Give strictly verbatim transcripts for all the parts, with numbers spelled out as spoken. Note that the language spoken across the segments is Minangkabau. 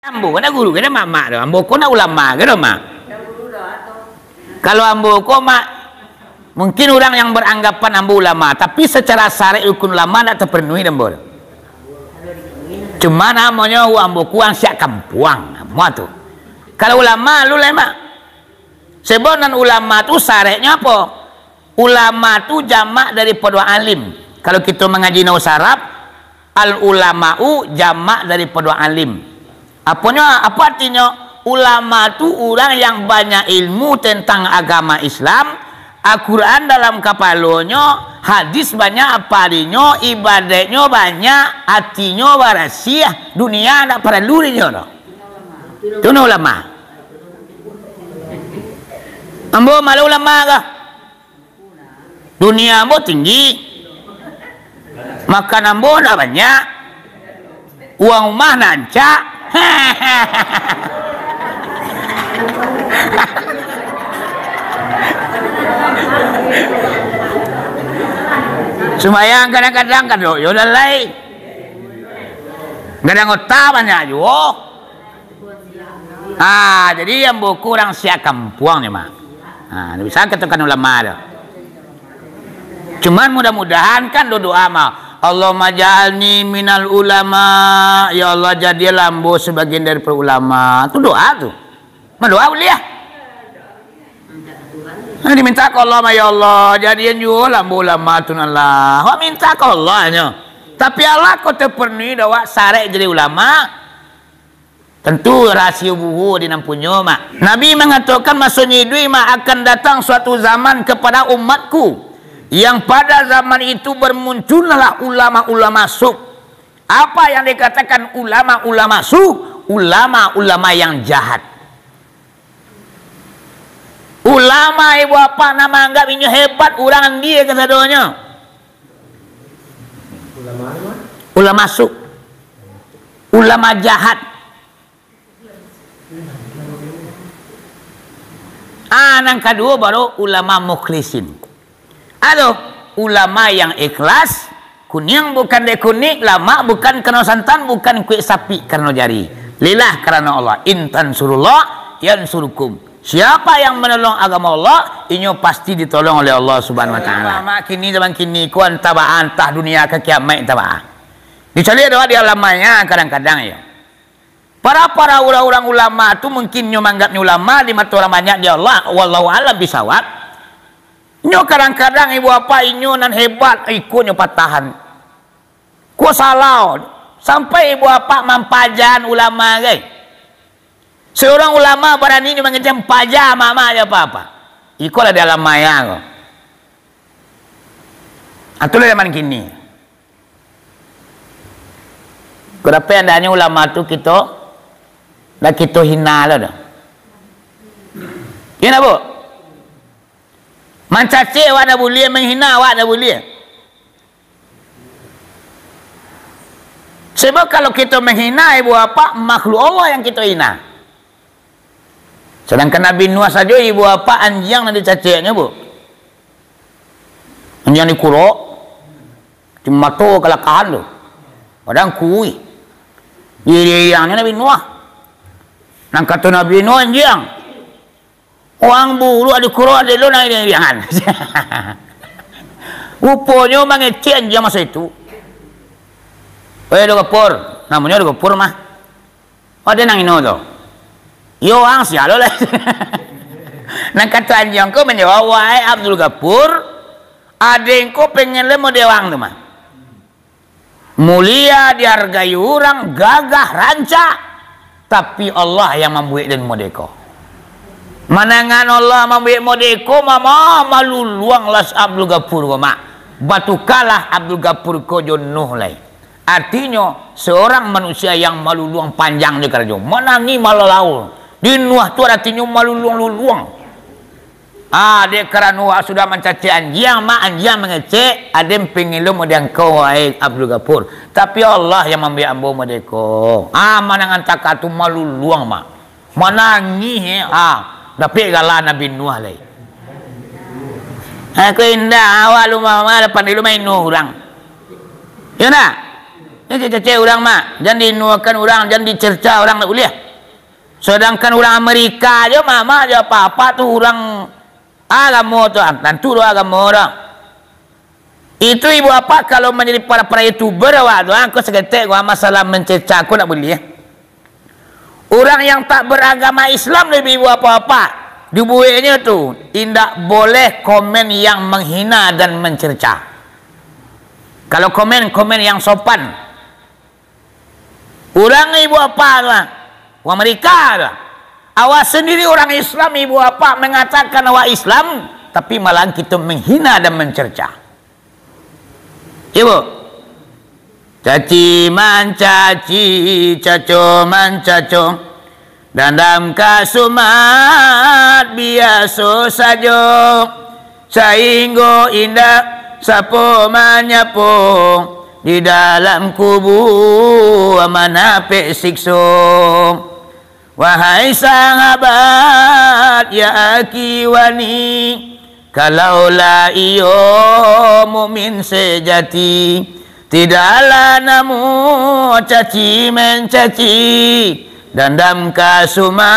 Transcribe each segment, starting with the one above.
Ambo kan guru, kan mamak tu. Ambo ko nak ulama, kan, Mak? Kalau ambo ko, Mak, mungkin urang yang beranggapan ambo ulama, tapi secara syarek rukun ulama ndak terpenuhi dek ambo. Cuma namonyo ambo ko urang siak kampuang, amuah tu. Kalau ulama, lu lai, Mak. Sebab nan ulama tu syareknyo apo? Ulama tu jamak daripado alim. Kalau kito mangaji nahwu saraf, al-ulama'u jamak daripado alim. Aponyo, apo artinyo? Ulama tu urang yang banyak ilmu tentang agama Islam, Al-Quran dalam kapalonyo, hadis banyak apalinyo, ibadaiknyo banyak, atinyo barasiah, dunia ndak paralu dinyo doh. Tu nan ulama. Ambo malah ulama kah? Dunia ambo tinggi, makan ambo ndak banyak, uang rumah ndak rancak. Sumbayang kadang-kadang kadok yo lalai. Gadang otak banyak juo. Ah, jadi ambo ko urang siak kampuang ni, Mak. Ah, bisa katakan ulama tu. Cuman mudah-mudahan kan doa mah, "Allahumma ja'alni minal ulama." Ya Allah, jadilah ambo sebagian dari para ulama. Tu doa tu. Mah doa buliah. Nah, diminta ka Allah mah, "Ya Allah, jadian juo lah ambo ulama tu nan lah." Wak minta ka Allah nyo. Tapi Allah ko terpenuhi dak wak syarat jadi ulama? Tentu rasio buhu di nan punyo, Mak. Nabi mangatokan masonyo iduik, Mak, akan datang suatu zaman kepada umatku, yang pada zaman itu bermuncullah ulama-ulama su. Apa yang dikatakan ulama-ulama su? Ulama-ulama yang jahat. Ulama ibu apak nan manganggap inyo hebat, urang andie kasadonyo. Ulama su. Ulama jahat. Ah, nan kaduo baru ulama mukhlisin. Ado ulama yang ikhlas, kuniang bukan dek kunik, lamak bukan karano santan, bukan kuek sapi karano jari. Lillah karano Allah. In tansurullah yansurkum. Siapa yang menolong agama Allah, inyo pasti ditolong oleh Allah Subhanahu wa taala. Ulama kini zaman kini ko antah baa, antah dunia ka kiamaik antah baa. Dicaliak doa di alamnya kadang-kadang yo. Para-para urang-urang ulama tu mungkin nyo manganggapnyo ulama di mato urang banyak di Allah, wallahu alam bisawab. Nyo kadang-kadang ibu apak inyo nan hebat, ikonyo patahan. Ko salah, sampai ibu apak mampajaan ulama gai. Seorang ulama barani nyo mangecek paja mama aja apa-apa. Ikolah di alam maya ko. Atulah zaman kini. Kok dapek andaknyo ulama tu kito, dak kito hina lo dah. Iyo ndak, Bu? Mancacek awak ndak buliah, manghina awak ndak buliah. Sebab kalau kito manghina ibu apak, makhluk Allah yang kito hina. Sadangkan Nabi Nuh sajo ibu apak anjiang nan dicaceknyo, Bu. Anjiang dikurok, di mato kalakahan tu. Padahal kuih. Iriangnyo Nabi Nuh. Nan kato Nabi Nuh anjiang. Urang buruak dikurok dek lo nan iriang-iriangan. Ruponyo mangecek anjiang maso itu. Weh, Abdul Gapur. Namonyo Abdul Gapur mah. Ado nan ino tu. Iyo, ang sia lo lai. Nan kato anjiang ko manjawab, "Wahai Abdul Gapur, ado ang ko pengen lo model ang tu mah. Mulia, dihargai urang, gagah, rancak, tapi Allah yang mambuek den model ko." Manangan Allah mambuek model ko, mama, maluluang lah si Abdul Gapur ko, Mak. Batukalah Abdul Gapur ko jo Nuh lai. Artinyo, seorang manusia yang maluluang panjang di karajo. Manangih malalaul. Di Nuh tu aratinyo maluluang-luluang. Ah, dek karano awak sudah mancacek anjiang, Mak, anjiang mangecek, aden pengen lo model ko, wahai Abdul Gapur. Tapi Allah yang mambuek ambo model ko. Ah, manangan taka tu maluluang, Mak. Manangih, eh. Ah, dapek gala Nabi Nuh lai. Aku indak, awak lu mama, pandai lu main urang. Iyo ndak? Jan dicacek urang, Mak. Jan diinuakan urang, jan dicerca urang, ndak buliah. Sadangkan urang Amerika jo, Mak, Mak, jo apak-apak tu urang agamo tu, ah, tantu doh agamo doh. Itu ibu apak kalau manjadi para, para YouTuber awak tu, ah, ko saketek ko, ah, masalah mancerca ko ndak buliah. Urang yang tak beragama Islam, ibu-ibu, apak-apak, dibueknyo tu indak boleh komen yang menghina dan mencerca. Kalau komen, komen yang sopan. Urang ibu apak tu, ah, urang Amerika tu, ah. Awak sendiri urang Islam, ibu apak mengatakan awak Islam, tapi malahan kito menghina dan mencerca. Ibu, caci mancaci, caco mancaco, dandam kasumat biaso sajo, sainggo indak sapo manyapo, di dalam kubua manapek sikso. Wahai sahabat, ya akhi wani, kalaulah iyo mukmin sejati, tidaklah namuah caci mencaci, dandam kasumat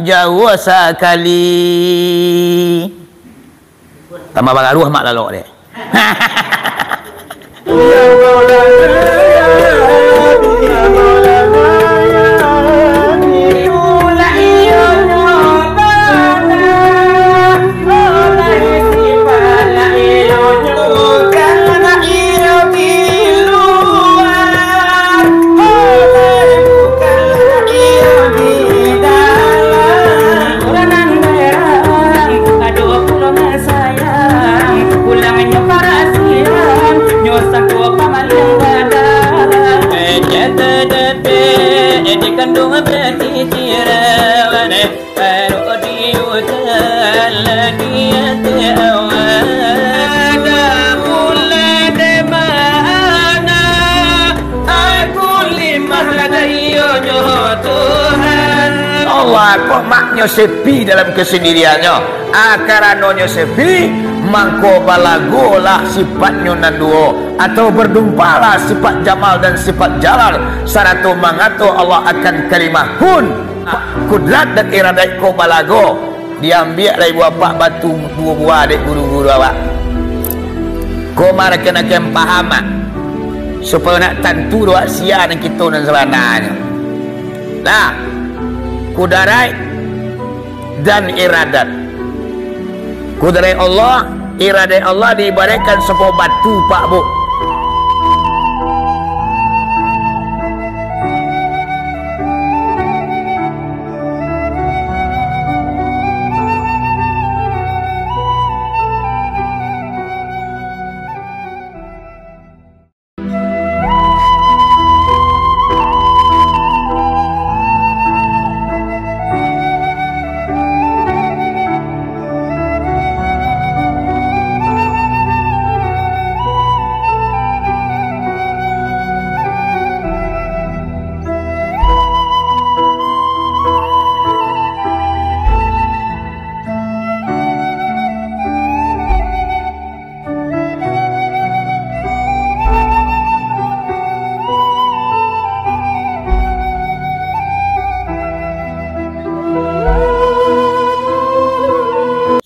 jauah sakali. Tambah bagaruah mak lalok dek. Sayang, pulangnyo parasian, nyo sangko pamaliang badan. Kecek tadapek, eh, di kanduang baciciran, eh, baru diutan lagi ate awak. Ada pula di mana? Aku limah ladai iyo nyo Tuhan. Allah, kok maknyo sepi dalam kesendiriannyo? Ah, karanonyo sepi, mangko balagolah sifatnyo nan duo, atau berdumpalah sifat jamal dan sifat jalal, sarato mangato Allah akan kalimah kun. Kudrat dan iradat ko balago. Diambiak lai buah apak batu duo buah dek guru-guru awak. Ko marakan-akan paham, ah, supayo nak tantu doh sia nan kito nan sabananyo. Nah, kudaraik dan iradat. Kudaraik Allah, iradat Allah diibaratkan sabuah batu, Pak, Bu.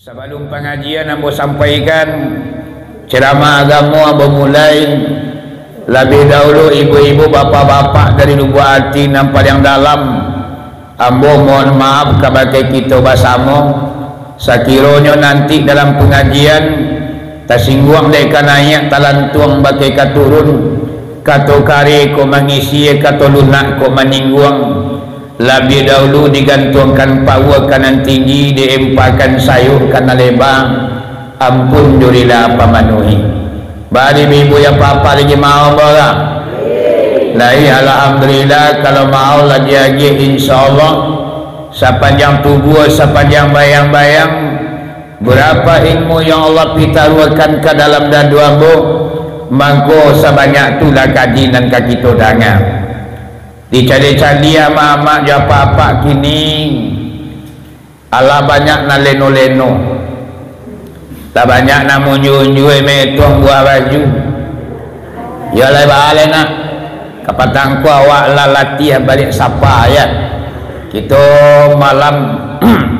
Sabalum pangajian ambo sampaikan, ceramah agamo ambo mulai, labiah dahulu ibu-ibu, bapak-bapak dari lubuak ati nan paliang dalam, ambo mohon maaf kabake kito basamo, sakironyo nanti dalam pangajian tasingguang dek ka naiak, talantuang bakeh ka turun, kato kareh kok mangisi, kato lunak kok maningguang. Labiah dahulu digantuangkan paua ka nan tinggi, diempakan sayok ka nan leba, ampun jo rila pamanuhi. Bari ibu-ibu, yo papa lagi maaf, bara? Lai, alhamdulillah, kalau maaf lagi agiah, insyaallah, sapanjang tubuah, sapanjang bayang-bayang, barapa ilmu yang Allah pitaruahkan ka dalam dado ambo, mangko sabanyak tu lah kaji nan ka kito danga. Dicaliak-caliak amak-amak jo apak-apak kini, alah banyak nan leno-leno. Lah banyak nan munjua-unjua, metuang buah baju. Yo lai baa lai nak. Kapatang ko awak lah latiah baliak sapa, yo. Kito malam,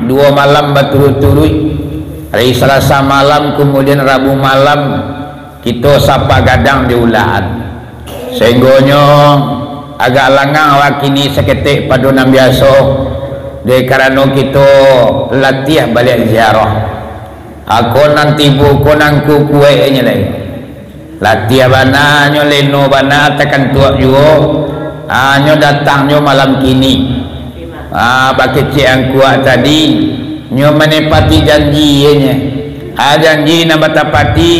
duo malam baturuik-turuik. Ari Salasa malam, kamudian Rabu malam, kito sapa gadang di ulaan. Sainggonyo agak langang awak kini saketek pado nan biaso, dek karano kito latiah baliak ziarah. Ako nan tibo ko nan kukuaiknyo lai. Latiah bana nyo, leno bana, takantuak juo. Ha, nyo datangnyo malam kini. Ha, bakecek angkuak tadi, nyo manepati janji nyo. Ha, janji nan batapati,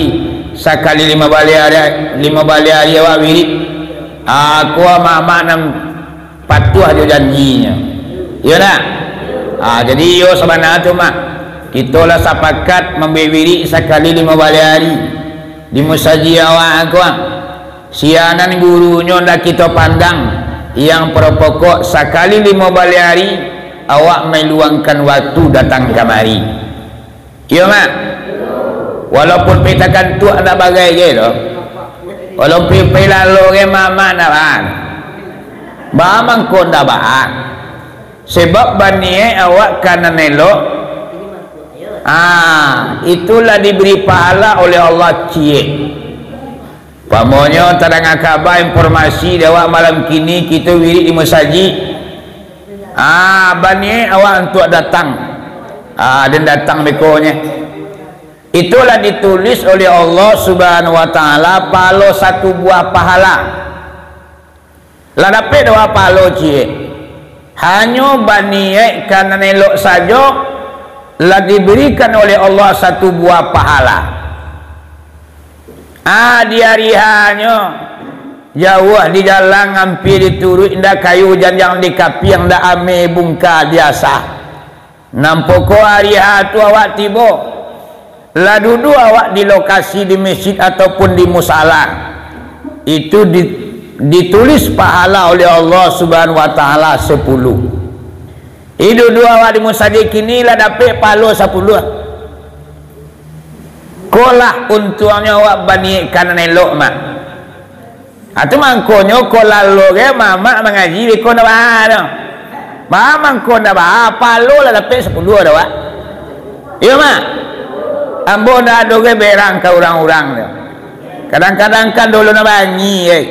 sakali limo baleh ari, limo baleh ari awak wirik. Ha, ko amak-amak nan patuah jo janjinyo. Iyo ndak? Ha, jadi iyo sabana tu mah. Kito lah sapakat mambuek wirik sakali limo baleh ari. Di musajik awak ko, sia nan gurunyo ndak kito pandang. Yang pokok-pokok sakali limo baleh ari, awak maluangkan waktu datang kamari. Iyo, Mak. Walaupun pai takantuak ndak bagai ge doh. Walaupun pai lalo ge, Mak, Mak, ndak baa. Baa mangko ndak baa. Sebab baniaik awak ka nan elok. Ah, itulah diberi pahala oleh Allah ciek. Umpamonyo tadanga kaba, informasi di awak malam kini, kito wirik di musajik. Ah, baniaik awak untuak datang. Ah, den datang bekonyo. Itulah ditulis oleh Allah Subhanahu wa Ta'ala palo satu buah pahala. Lah dapek dek awak palo ciek. Hanyo baniaik ka nan elok sajo, lah diberikan oleh Allah satu buah pahala. Ah, di ari hanyo, jauah di jalan, ampia dituruik, indak kayu janjang di kapiang, indak ame bungka di asa. Nan pokok ari ha tu awak tibo, lah duduak awak di lokasi di masjid ataupun di musala, itu di, ditulis pahala oleh Allah Subhanahu wa Ta'ala sapuluh. Ih, duduak awak di musajik kini lah dapek pahalo sapuluh. Ko lah untuangnyo awak baniaik ka nan elok, Mak. Ha, tu mangkonyo ko lalo ge mamak mangaji beko ndak baa tu. Baa mangko ndak baa, pahalo lah dapek sapuluh ado, Mak. Iyo, Mak. Ambo ndak ado ge berang ka urang-urang tu. Kadang-kadang kan dulu ndak bangih, eh.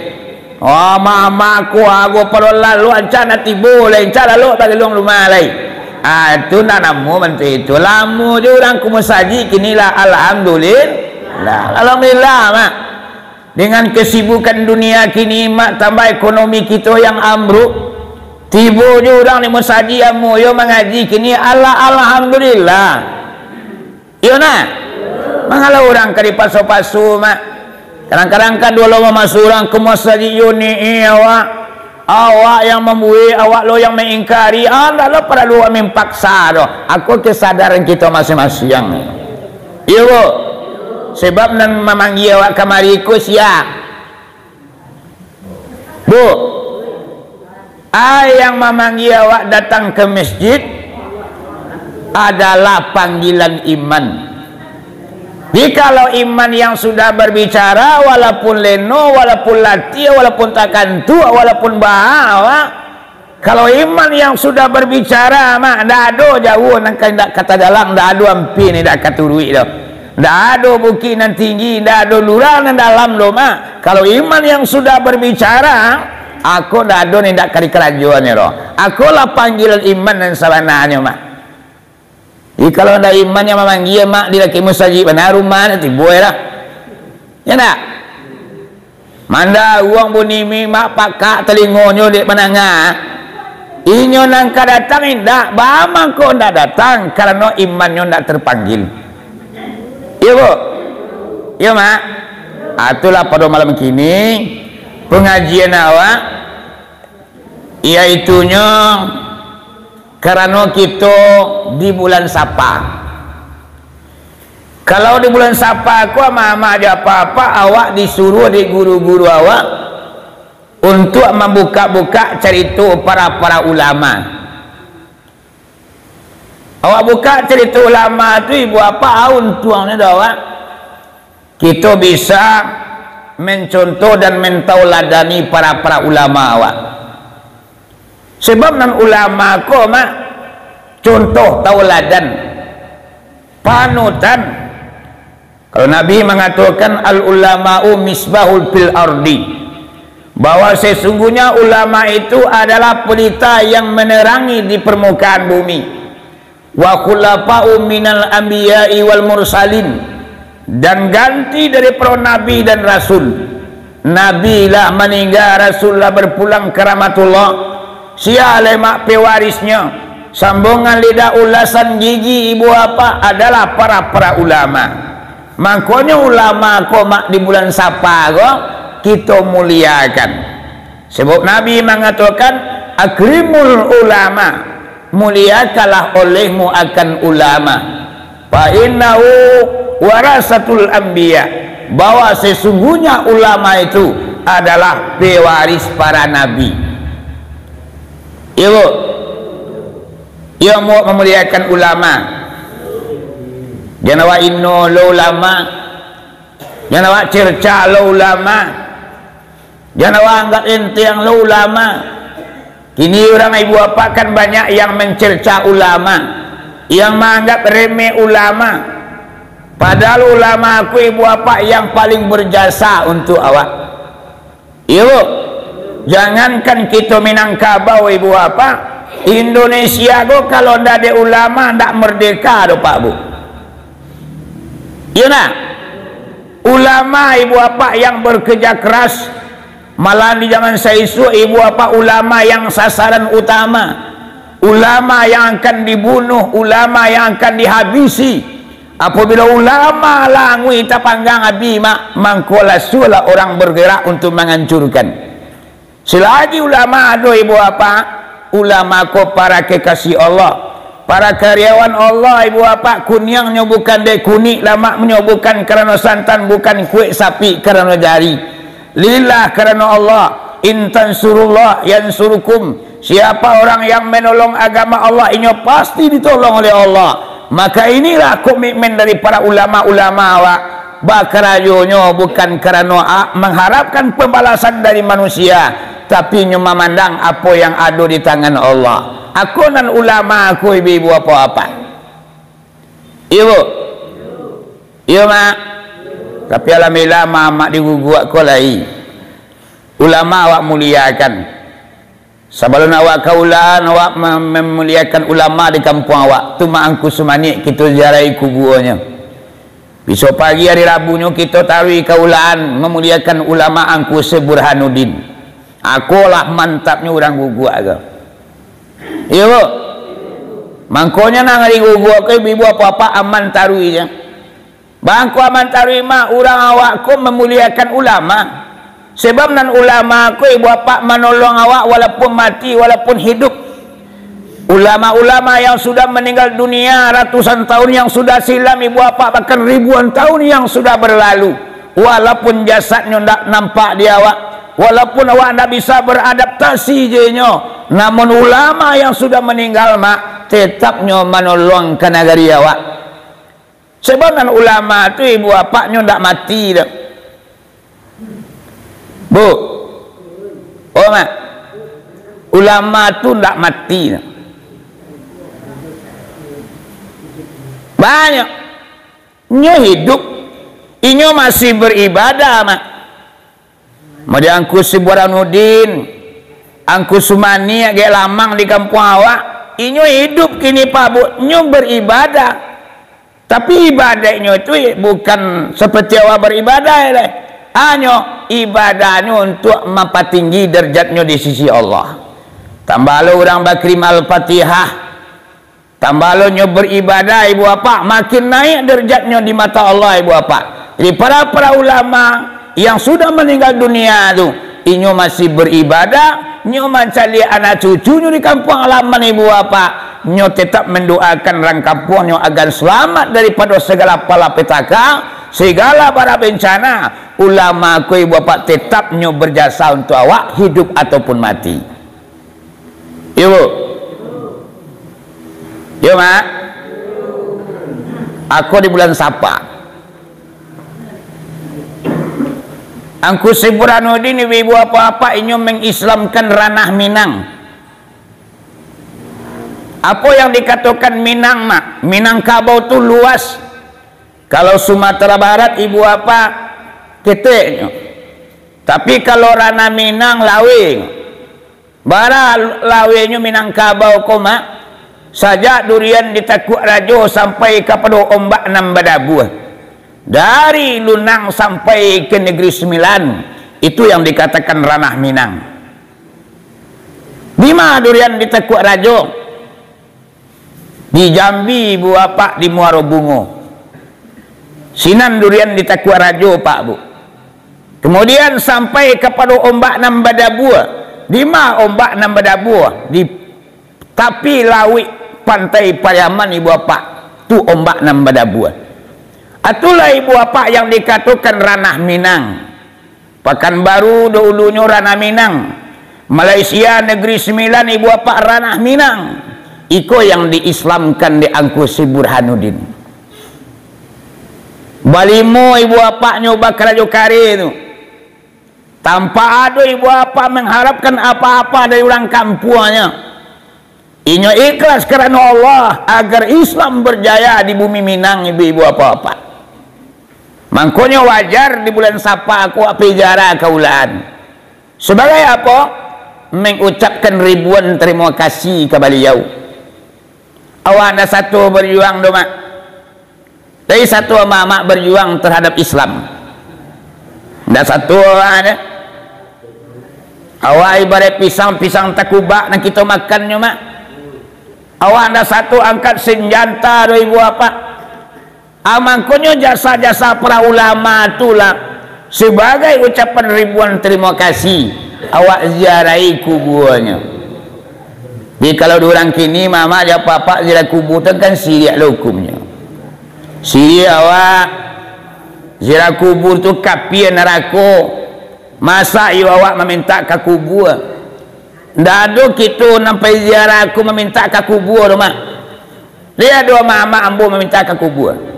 Oh, mamak ko ago pado lalo, ancak nak tibo lai, ancak lalok bagelong rumah lai. Ah, tu ndak namo bantuak itu. Lamo jo urang ka musajik kini lah, alhamdulillah. Alhamdulillah, Mak. Dengan kesibukan dunia kini, Mak, tambah ekonomi kito yang ambruk, tibo jo urang di musajik, amuah yo mangaji kini, alah, alhamdulillah. Iyo nah. Mangalah urang ka dipaso-paso, Mak. Kadang-kadang kan dulu lo mamasuak urang ka musajik yo ni, eh, awak. Awak yang mambuek, awak lo yang maingkari, ah, ndak lo paralu awak mampaksa doh. Ako kesadaran kito masing-masing. Iyo, Bu. Sebab nan mamanggia awak kamari ko sia? Bu, a yang mamanggia awak datang ka masjid adalah panggilan iman. Jikalau iman yang sudah berbicara, walaupun leno, walaupun latiah, walaupun takantuak, walaupun baa awak, kalau iman yang sudah berbicara, Mak, ndak ado jauah nan ka indak ka tajalang, ndak ado ampia nan indak ka turuik doh. Ndak ado bukik nan tinggi, ndak ado lurang nan dalam doh, Mak. Kalau iman yang sudah berbicara, ako ndak ado nan indak ka dikarajoannyo doh. Ako lah panggilan iman nan sabananyo, Mak. Jadi, kalau ndak iman yang mamanggia, Mak, di dakek musajik bana rumah, nak tibo lah. Ya ndak? Mandaruang bunyi, Mak, pakak talingonyo dek mandanga. Inyo nan ka datang indak, baa mangko ndak datang, karano imannyo ndak terpanggil. Iyo, Bu? Iyo, Mak? Ah, itulah pado malam kini, pangajian awak, yaitunyo karano kito di bulan Sapa. Kalau di bulan Sapa ko, amak-amak jo apak-apak, awak disuruah dek guru-guru awak untuak mambukak-bukak carito para-para ulama. Awak bukak carito ulama tu, ibu apak, a untuangnyo dek awak. Kito bisa mencontoh dan mentauladani para-para ulama awak. Sebab nan ulama ko, mak, contoh tauladan, panutan. Kalau Nabi mangatokan, "Al-ulama'u misbahul fil ardi," bahwa sesungguhnya ulama itu adalah pelita yang menerangi di permukaan bumi. "Wa khulafa'u minal anbiya'i wal mursalin," dan ganti dari para nabi dan rasul. Nabi lah maningga, rasul lah berpulang ka rahmatullah. Sia lai mak pewarisnyo? Sambungan lidah, ulasan gigi ibu bapak adalah para-para ulama. Mangkonyo ulama ko, mak, di bulan Sapa ko kito muliakan. Sebab Nabi mangatokan, "Akrimul ulama," muliakanlah olehmu akan ulama. "Fa innahu warasatul anbiya," bahwa sesungguhnya ulama itu adalah pewaris para nabi. Iyo, Bu? Iyo, mu-, memuliakan ulama. Jan awak ino lo ulama. Jan awak cerca lo ulama. Jan awak anggap enteng lo ulama. Kini urang ibu bapak kan banyak yang mencerca ulama, yang menganggap remeh ulama. Padahal ulama ko ibu bapak yang paling berjasa untuk awak. Iyo, Bu. Jangankan kito Minangkabau, ibu bapak, Indonesia ko kalau ndak ado ulama, ndak merdeka doh, Pak, Bu. Iyo nah, ulama ibu bapak yang bekerja keras, malah di zaman saisuak ibu bapak ulama yang sasaran utama, ulama yang akan dibunuh, ulama yang akan dihabisi. Apabila ulama languih tapanggang abih, mak, mangko lasuahlah orang bergerak untuk menghancurkan. Selagi ulama ado, ibu bapak, ulama ko para kekasih Allah, para karyawan Allah, ibu bapak, kuniangnyo bukan dek kunik, lamaknyo bukan karano santan, bukan kuek sapi karano jari. Lillah, karano Allah. "In tansurullah yansurukum." Siapa orang yang menolong agama Allah, inyo pasti ditolong oleh Allah. Maka inilah komitmen dari para ulama-ulama awak. Bakarajonyo bukan karano a-, mengharapkan pembalasan dari manusia, tapi inyo mamandang apo yang ado di tangan Allah. Ako nan ulama ko, ibu-ibu, apo-apo. Iyo, Bu? Iyo, Mak. Tapi alhamdulillah, Mak, Mak diguguak ko lai. Ulama awak muliakan. Sabalun awak ka ulakan, awak mem-, memuliakan ulama di kampuang awak. Tu Mak Angku Sumanik, kito ziarahi kubuanyo. Bisuak pagi ari Rabunyo kito taruih ka ulakan mamuliakan ulama Angku Syekh Burhanuddin. Akolah mantapnyo urang guguak ko. Iyo, Bu. Mangkonyo nan ari guguak ko, ibu-ibu, apo-apo aman taruih se. Bangko aman taruih, Mak, urang awak ko mamuliakan ulama. Sebab nan ulama ko, ibu bapak, manolong awak walaupun mati, walaupun hidup. Ulama-ulama yang sudah meninggal dunia ratusan tahun yang sudah silam, ibu bapak, bahkan ribuan tahun yang sudah berlalu, walaupun jasadnyo ndak nampak di awak, walaupun awak ndak bisa beradaptasi jo inyo, namun ulama yang sudah meninggal, Mak, tetapnyo manolong ka nagari awak. Sebab nan ulama tu, ibu bapaknyo ndak mati doh. Bu. Oh, Mak. Ulama tu ndak mati doh. Banyak. Inyo hidup. Inyo masih beribadah, Mak. Mode Angku Syekh Burhanuddin, Angku Sumanik, agek lamang di kampuang awak, inyo hidup kini, Pak, Bu, inyo beribadah. Tapi ibadahnyo tu bukan seperti awak beribadah lai. Hanyo ibadahnyo untuk mampatinggi derajatnyo di sisi Allah. Tambah lo urang bakrim Al-Fatihah, tambah lo nyo beribadah, ibu bapak, makin naik derajatnyo di mata Allah, ibu bapak. Jadi, para, para ulama yang sudah meninggal dunia tu, inyo masih beribadah, nyo mancaliak anak cucunyo di kampuang halaman, ibu bapak. Nyo tetap mendoakan urang kampuangnyo agar selamat daripada segala malapetaka, segala bara bencana. Ulama ko, ibu bapak, tetap nyo berjasa untuk awak, hidup ataupun mati. Iyo, Bu? Iyo, Mak? Ako di bulan Sapa. Angku Syekh Burhanuddin, ibu-ibu, apak-apak, inyo mengislamkan ranah Minang. Apo yang dikatokan Minang, Mak? Minangkabau tu luas. Kalau Sumatera Barat, ibu apak, keteknyo. Tapi kalau ranah Minang, laweh. Bara lawehnyo Minangkabau ko, Mak, sajak durian di Takuak Rajo sampai kapado ombak nan badabua. Dari Lunang sampai ka Negeri Sembilan, itu yang dikatakan ranah Minang. Dima durian di Takuak Rajo? Di Jambi, ibu apak, di Muaro Bungo. Sinan durian di Takuak Rajo, Pak, Bu. Kemudian sampai kapado ombak nan badabua. Dima ombak nan badabua? Di tapi lauik pantai Pariaman, ibu apak. Tu ombak nan badabua. Itulah, ibu apak, yang dikatokan ranah Minang. Pakanbaru dahulunyo ranah Minang. Malaysia Negeri Sembilan, ibu apak, ranah Minang. Iko yang diislamkan dek Angku Syekh Burhanuddin. Balimo ibu apaknyo bakarajo kareh tu. Tanpa ado ibu apak mengharapkan apa-apa dari urang kampuangnyo. Inyo ikhlas karano Allah, agar Islam berjaya di bumi Minang, ibu-ibu, apak-apak. Mangkonyo wajar di bulan Sapa ko awak pai ziarah ka ulakan. Sabagai apo? Mengucapkan ribuan tarimo kasih ka baliau. Awak ndak sato bajuang doh, Mak. Tapi sato amak-amak bajuang tarhadap Islam. Ndak sato awak nyo. Awak ibarat pisang, pisang takubak nan kito makannyo, Mak. Awak ndak sato angkat sanjata doh, ibu apak. Ah, mangkonyo jasa-jasa para ulama tu lah, sabagai ucapan ribuan tarimo kasih, awak ziarahi kubuanyo. Jadi, kalau di urang kini, mamak jo apak-apak ziarah kubua tu kan siriak lo hukumnyo. Siriak awak, ziarah kubua tu kapia narako. Masa iyo awak mamintak ka kubua? Ndak ado kito nan pai ziarah ko mamintak ka kubua tu, Mak. Lai ado amak-amak ambo mamintak ka kubua?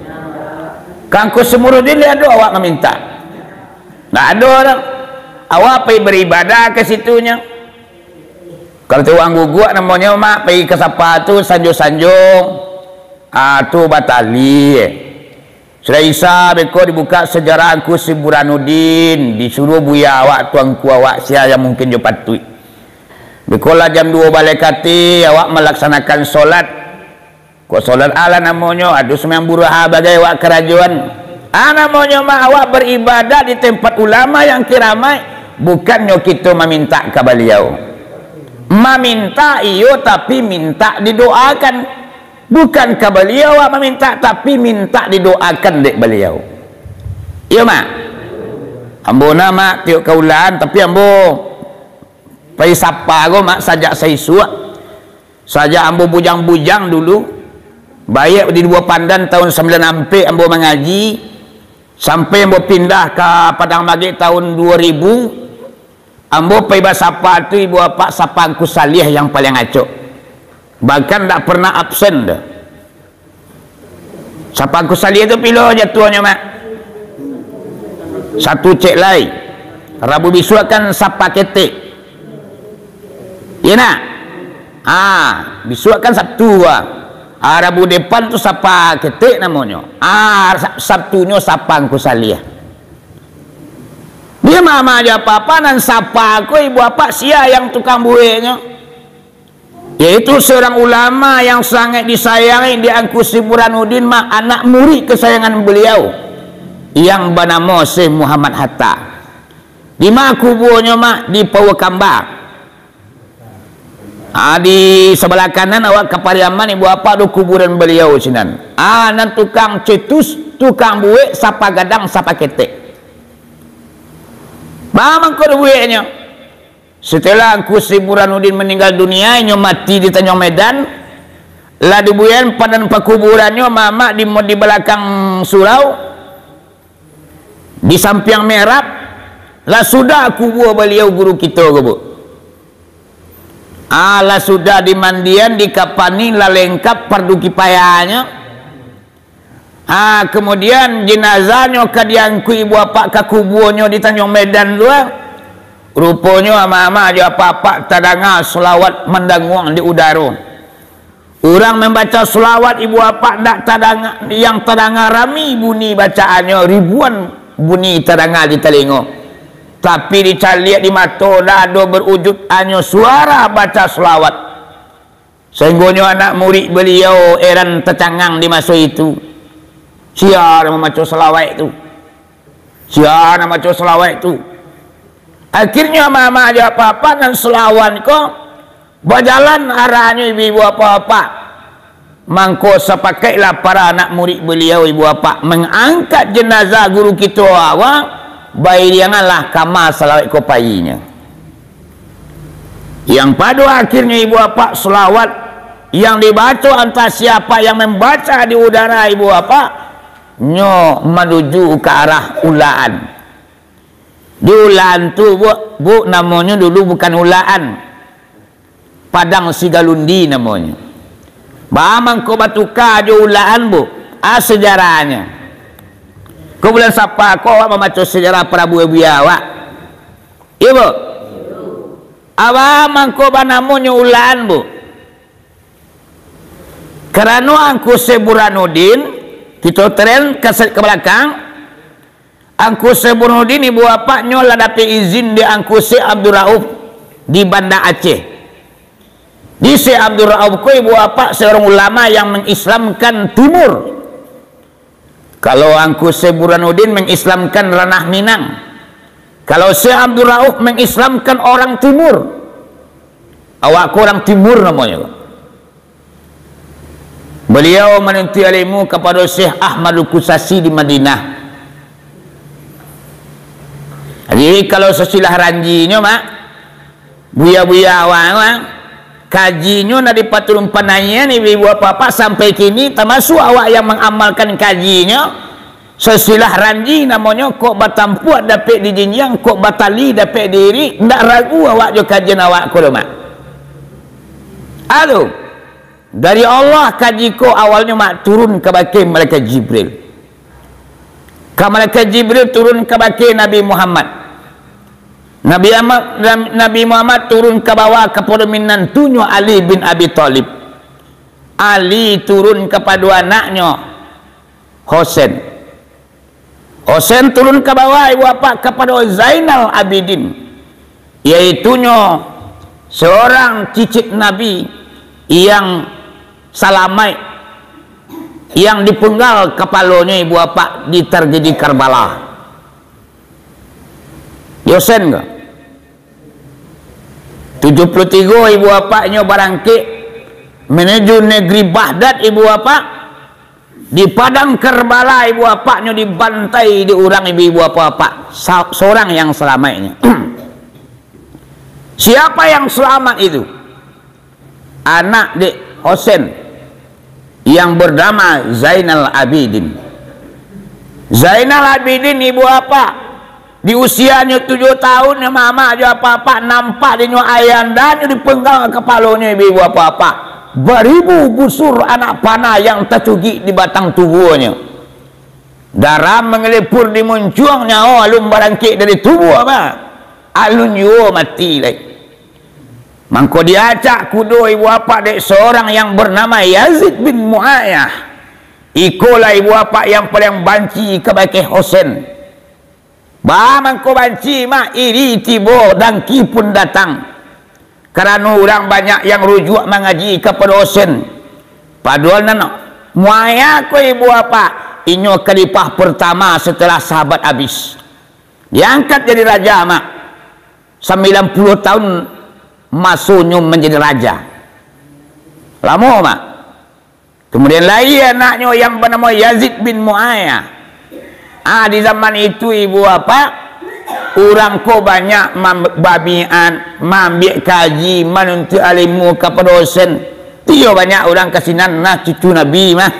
Ka Angku Syekh Burhanuddin lai ado awak mamintak? Ndak ado doh. Awak pai baribadah ka situnyo. Kalau tu urang guguak namonyo, Mak, pai ka Sapa tu sanjo-sanjo, ah, tu batali. Sudah Isya, beko dibuka sejarah Angku Syekh Burhanuddin, disuruah buya awak, tuanku awak, sia yang mungkin jo patuik. Beko lah jam duo baleh kati, awak malaksanakan solat. Kok solat alah namonyo, ado sumbayang buruh bagai awak karajoan. Ah, namonyo mah awak baribadah di tempat ulama yang kiramat, bukannyo kito mamintak ka baliau. Mamintak iyo, tapi mintak didoakan. Bukan ka baliau awak mamintak, tapi mintak didoakan dek baliau. Iyo, Mak. Ambo nah, Mak, tiok ka ulakan, tapi ambo pai Sapa ko, Mak, sajak saisuak. Sajak ambo bujang-bujang dulu, baiak di Duo Pandan tahun sambilan ampek ambo mangaji, sampai ambo pindah ka Padang Magek tahun duo ribu, ambo pai basapa tu, ibu apak, Sapa Angku Saliah yang paling acok. Bahkan ndak pernah absen doh. Sapa Angku Saliah tu pilo jatuahnyo, Mak? Satu cek lai. Rabu bisuak kan Sapa Ketek. Iyo nak? Ah, bisuak kan Sabtu, ah. Ah, Rabu depan tu Sapa Ketek namonyo. Ah, Sa-, Sabtunyo Sapa Angku Saliah. Dia mama aja apa-apa nan Sapa ko, ibu apak, sia yang tukang bueknyo. Yaitu seorang ulama yang sangat disayangi di Angku Syekh Burhanuddin, Mak, anak murid kesayangan beliau yang banamo Syekh Muhammad Hatta. Di ma kubuanyo, Mak? Di Pauakamba. Ah, di sabalah kanan awak ka Pariaman, ibu apak, tu kuburan beliau sinan. Ah, nan tukang cetus, tukang buek, sapa gadang, sapa ketek. Baa mangko dibueknyo? Setelah Angku Syekh Burhanuddin meninggal dunia, inyo mati di Tanjuang Medan, lah dibuekan padan pakuburannyo, Mak, di, di balakang surau, di sampiang mihrab, lah sudah kubua baliau guru kito ko, Bu. Ah, lah sudah dimandian, dikapani, lah lengkap fardu kifayahnyo. Ah, kemudian jenazahnyo ka diangkuik ibu apak ka kubuanyo di Tanjuang Medan tu, ah. Ruponyo ama-ama jo apak-apak tadanga salawat mandanguang di udaro. Urang mambaco salawat ibu apak ndak tadanga, yang tadanga rami bunyi bacaannyo, ribuan bunyi tadanga di talingo. Tapi dicaliak di mato ndak ado berujud, hanyo suara baca salawat. Sahinggonyo anak murid baliau eran tacangang di maso itu. Sia nan mamaco salawat tu? Sia nan maco salawat tu? Akhirnyo ama-ama jo apak-apak nan salawat ko bajalan arahnyo ibu-ibu apak-apak. Mangko sapakaiklah para anak murid baliau ibu apak mangangkat jenazah guru kito awak, bairinganlah kama salawat ko painyo. Yang pado akhirnyo ibu apak salawat yang dibaco antah siapa yang mambaca di udara ibu apak, nyo manuju ka arah Ulaan. Di Ulaan tu, Buk, Buk, namonyo dulu bukan Ulaan. Padang Sigalundi namonyo. Baa mangko batuka jo Ulaan, Buk? Ah, sejarahnyo. Ko bulan Sapa ko awak mambaco sejarah Prabu Abuya awak? Iyo, Buk? Baa mangko banamonyo Ulaan, Buk? Karano Angku Syekh Burhanuddin, kito tren kaset ka balakang, Angku Syekh Burhanuddin ibu apaknyo lah dapek izin di Angku Syekh Abdul Rauf di Banda Aceh. Di Syekh Abdul Rauf ko ibu apak seorang ulama yang mengislamkan Timur. Kalau Angku Syekh Burhanuddin mengislamkan Ranah Minang. Kalau Syekh Abdul Rauf mengislamkan orang Timur. Awak ko orang Timur namonyo. Baliau manuntut ilmu kapado Syekh Ahmadul Kusasi di Madinah. Jadi, kalau sasilah ranjinyo, Mak, buya-buya awak, Mak, kajinyo nan dipaturun panaian ibu-ibu apak-apak sampai kini, tamasuak awak yang mangamalkan kajinyo, sasilah ranji namonyo, kok batampuak dapek dijinjiang, kok batali dapek diirik, ndak ragu awak jo kajian awak ko doh, Mak. Ado. Dari Allah kaji ko awalnyo, Mak, turun kabake malaikat Jibril. Ka malaikat Jibril turun kabake Nabi Muhammad. Nabi Ahmad, Nabi Muhammad turun ka bawah kapado minantunyo Ali bin Abi Thalib. Ali turun kapado anaknyo Hosen. Hosen turun ka bawah, ibu apak, kapado Zainal Abidin, yaitunyo seorang cicit Nabi yang salamaik, yang dipenggal kapalonyo, ibu apak, di tragedi Karbala. Di Hosen ko. Tujuh puluh tigo ibu apaknyo barangkek menuju negeri Baghdad, ibu apak. Di padang Karbala, ibu apaknyo dibantai di urang, ibu-ibu apak-apak. Sa-, sorang yang salamaiknyo. Siapa yang selamat itu? Anak dek Hosen yang bernama Zainal Abidin. Zainal Abidin, ibu apak, di usianyo tujuh tahun, mamak jo apak-apak nampak dinyo ayandanyo dipenggal kapalonyo, ibu-ibu apak-apak. Baribu busur anak panah yang tacugik di batang tubuahnyo. Darah mangalipur di muncuang, nyawo alun barangkek dari tubuah, bah. Alun juo mati lai. Mangko diacak kudo ibu apak dek sorang yang bernama Yazid bin Muawiyah. Ikolah ibu apak yang paling banci kabake Hosen. Bah, mangko banci, mak, iri tibo, dangki pun datang. Karano urang banyak yang rujuak mangaji kapado Hosen. Padohal nan Muawiyah ko ibu apak, inyo khalifah pertama setelah sahabat habis. Diangkat jadi raja, mak. Sambilan puluah tahun masonyo manjadi raja. Lamo, mak. Kemudian lahia anaknyo yang banamo Yazid bin Muawiyah. Ah, di zaman itu, ibu apak, urang ko banyak mam-, babiat, maambiak kaji, manuntuik ilimu kapado Hosen. Iyo, banyak urang ka sinan, nah, cucu Nabi mah.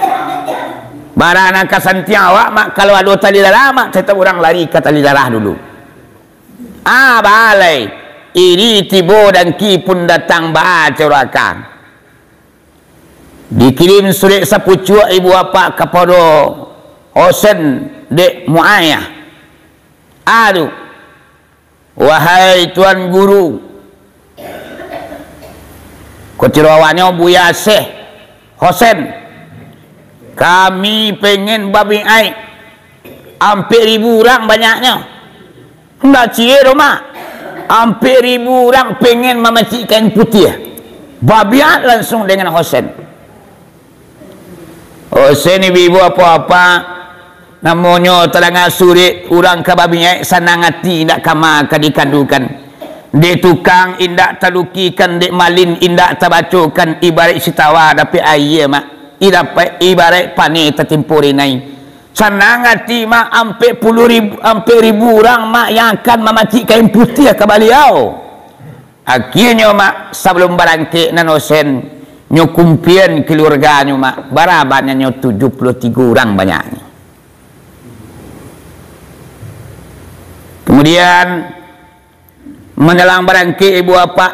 Bara nan ka santiang awak, mak, kalau ado tali darah, mak, tetap urang lari ka tali darah dulu. Ah, balai. Iri tibo, dangki pun datang, baa caro aka. Dikirim surek sapucuak ibu apak kapado Hosen dek Muaiyah. Aduh, wahai Tuan Guru, kutirawannyo Buya Syekh Hosen, kami pengen babiaik ampek ribu urang banyaknyo. Ndak cie doh, Mak. Ampek ribu urang pengen mamacik kain putiah. Babiaik lansuang dengan Hosen. Hosen, ibu-ibu, apak-apak, namonyo tadanga surek, urang ka babiaik sanang ati, indak kama ka dikadukan. Dek tukang indak talukikan, dek malin indak tabacokan, ibaraik sitawa dapek aia, Mak. Idapek, ibaraik paneh tatimpo rinai. Sanang ati, Mak, ampek puluah ribu, ampek ribu urang, Mak, yang akan mamacik kain putiah ka baliau. Akienyo, Mak, sabalum barangkek nan Hosen, nyo kumpian kaluarganyo, Mak, bara banyaknyo, tujuah puluah tigo urang banyaknyo. Kamudian, manjalang barangkek ibu apak,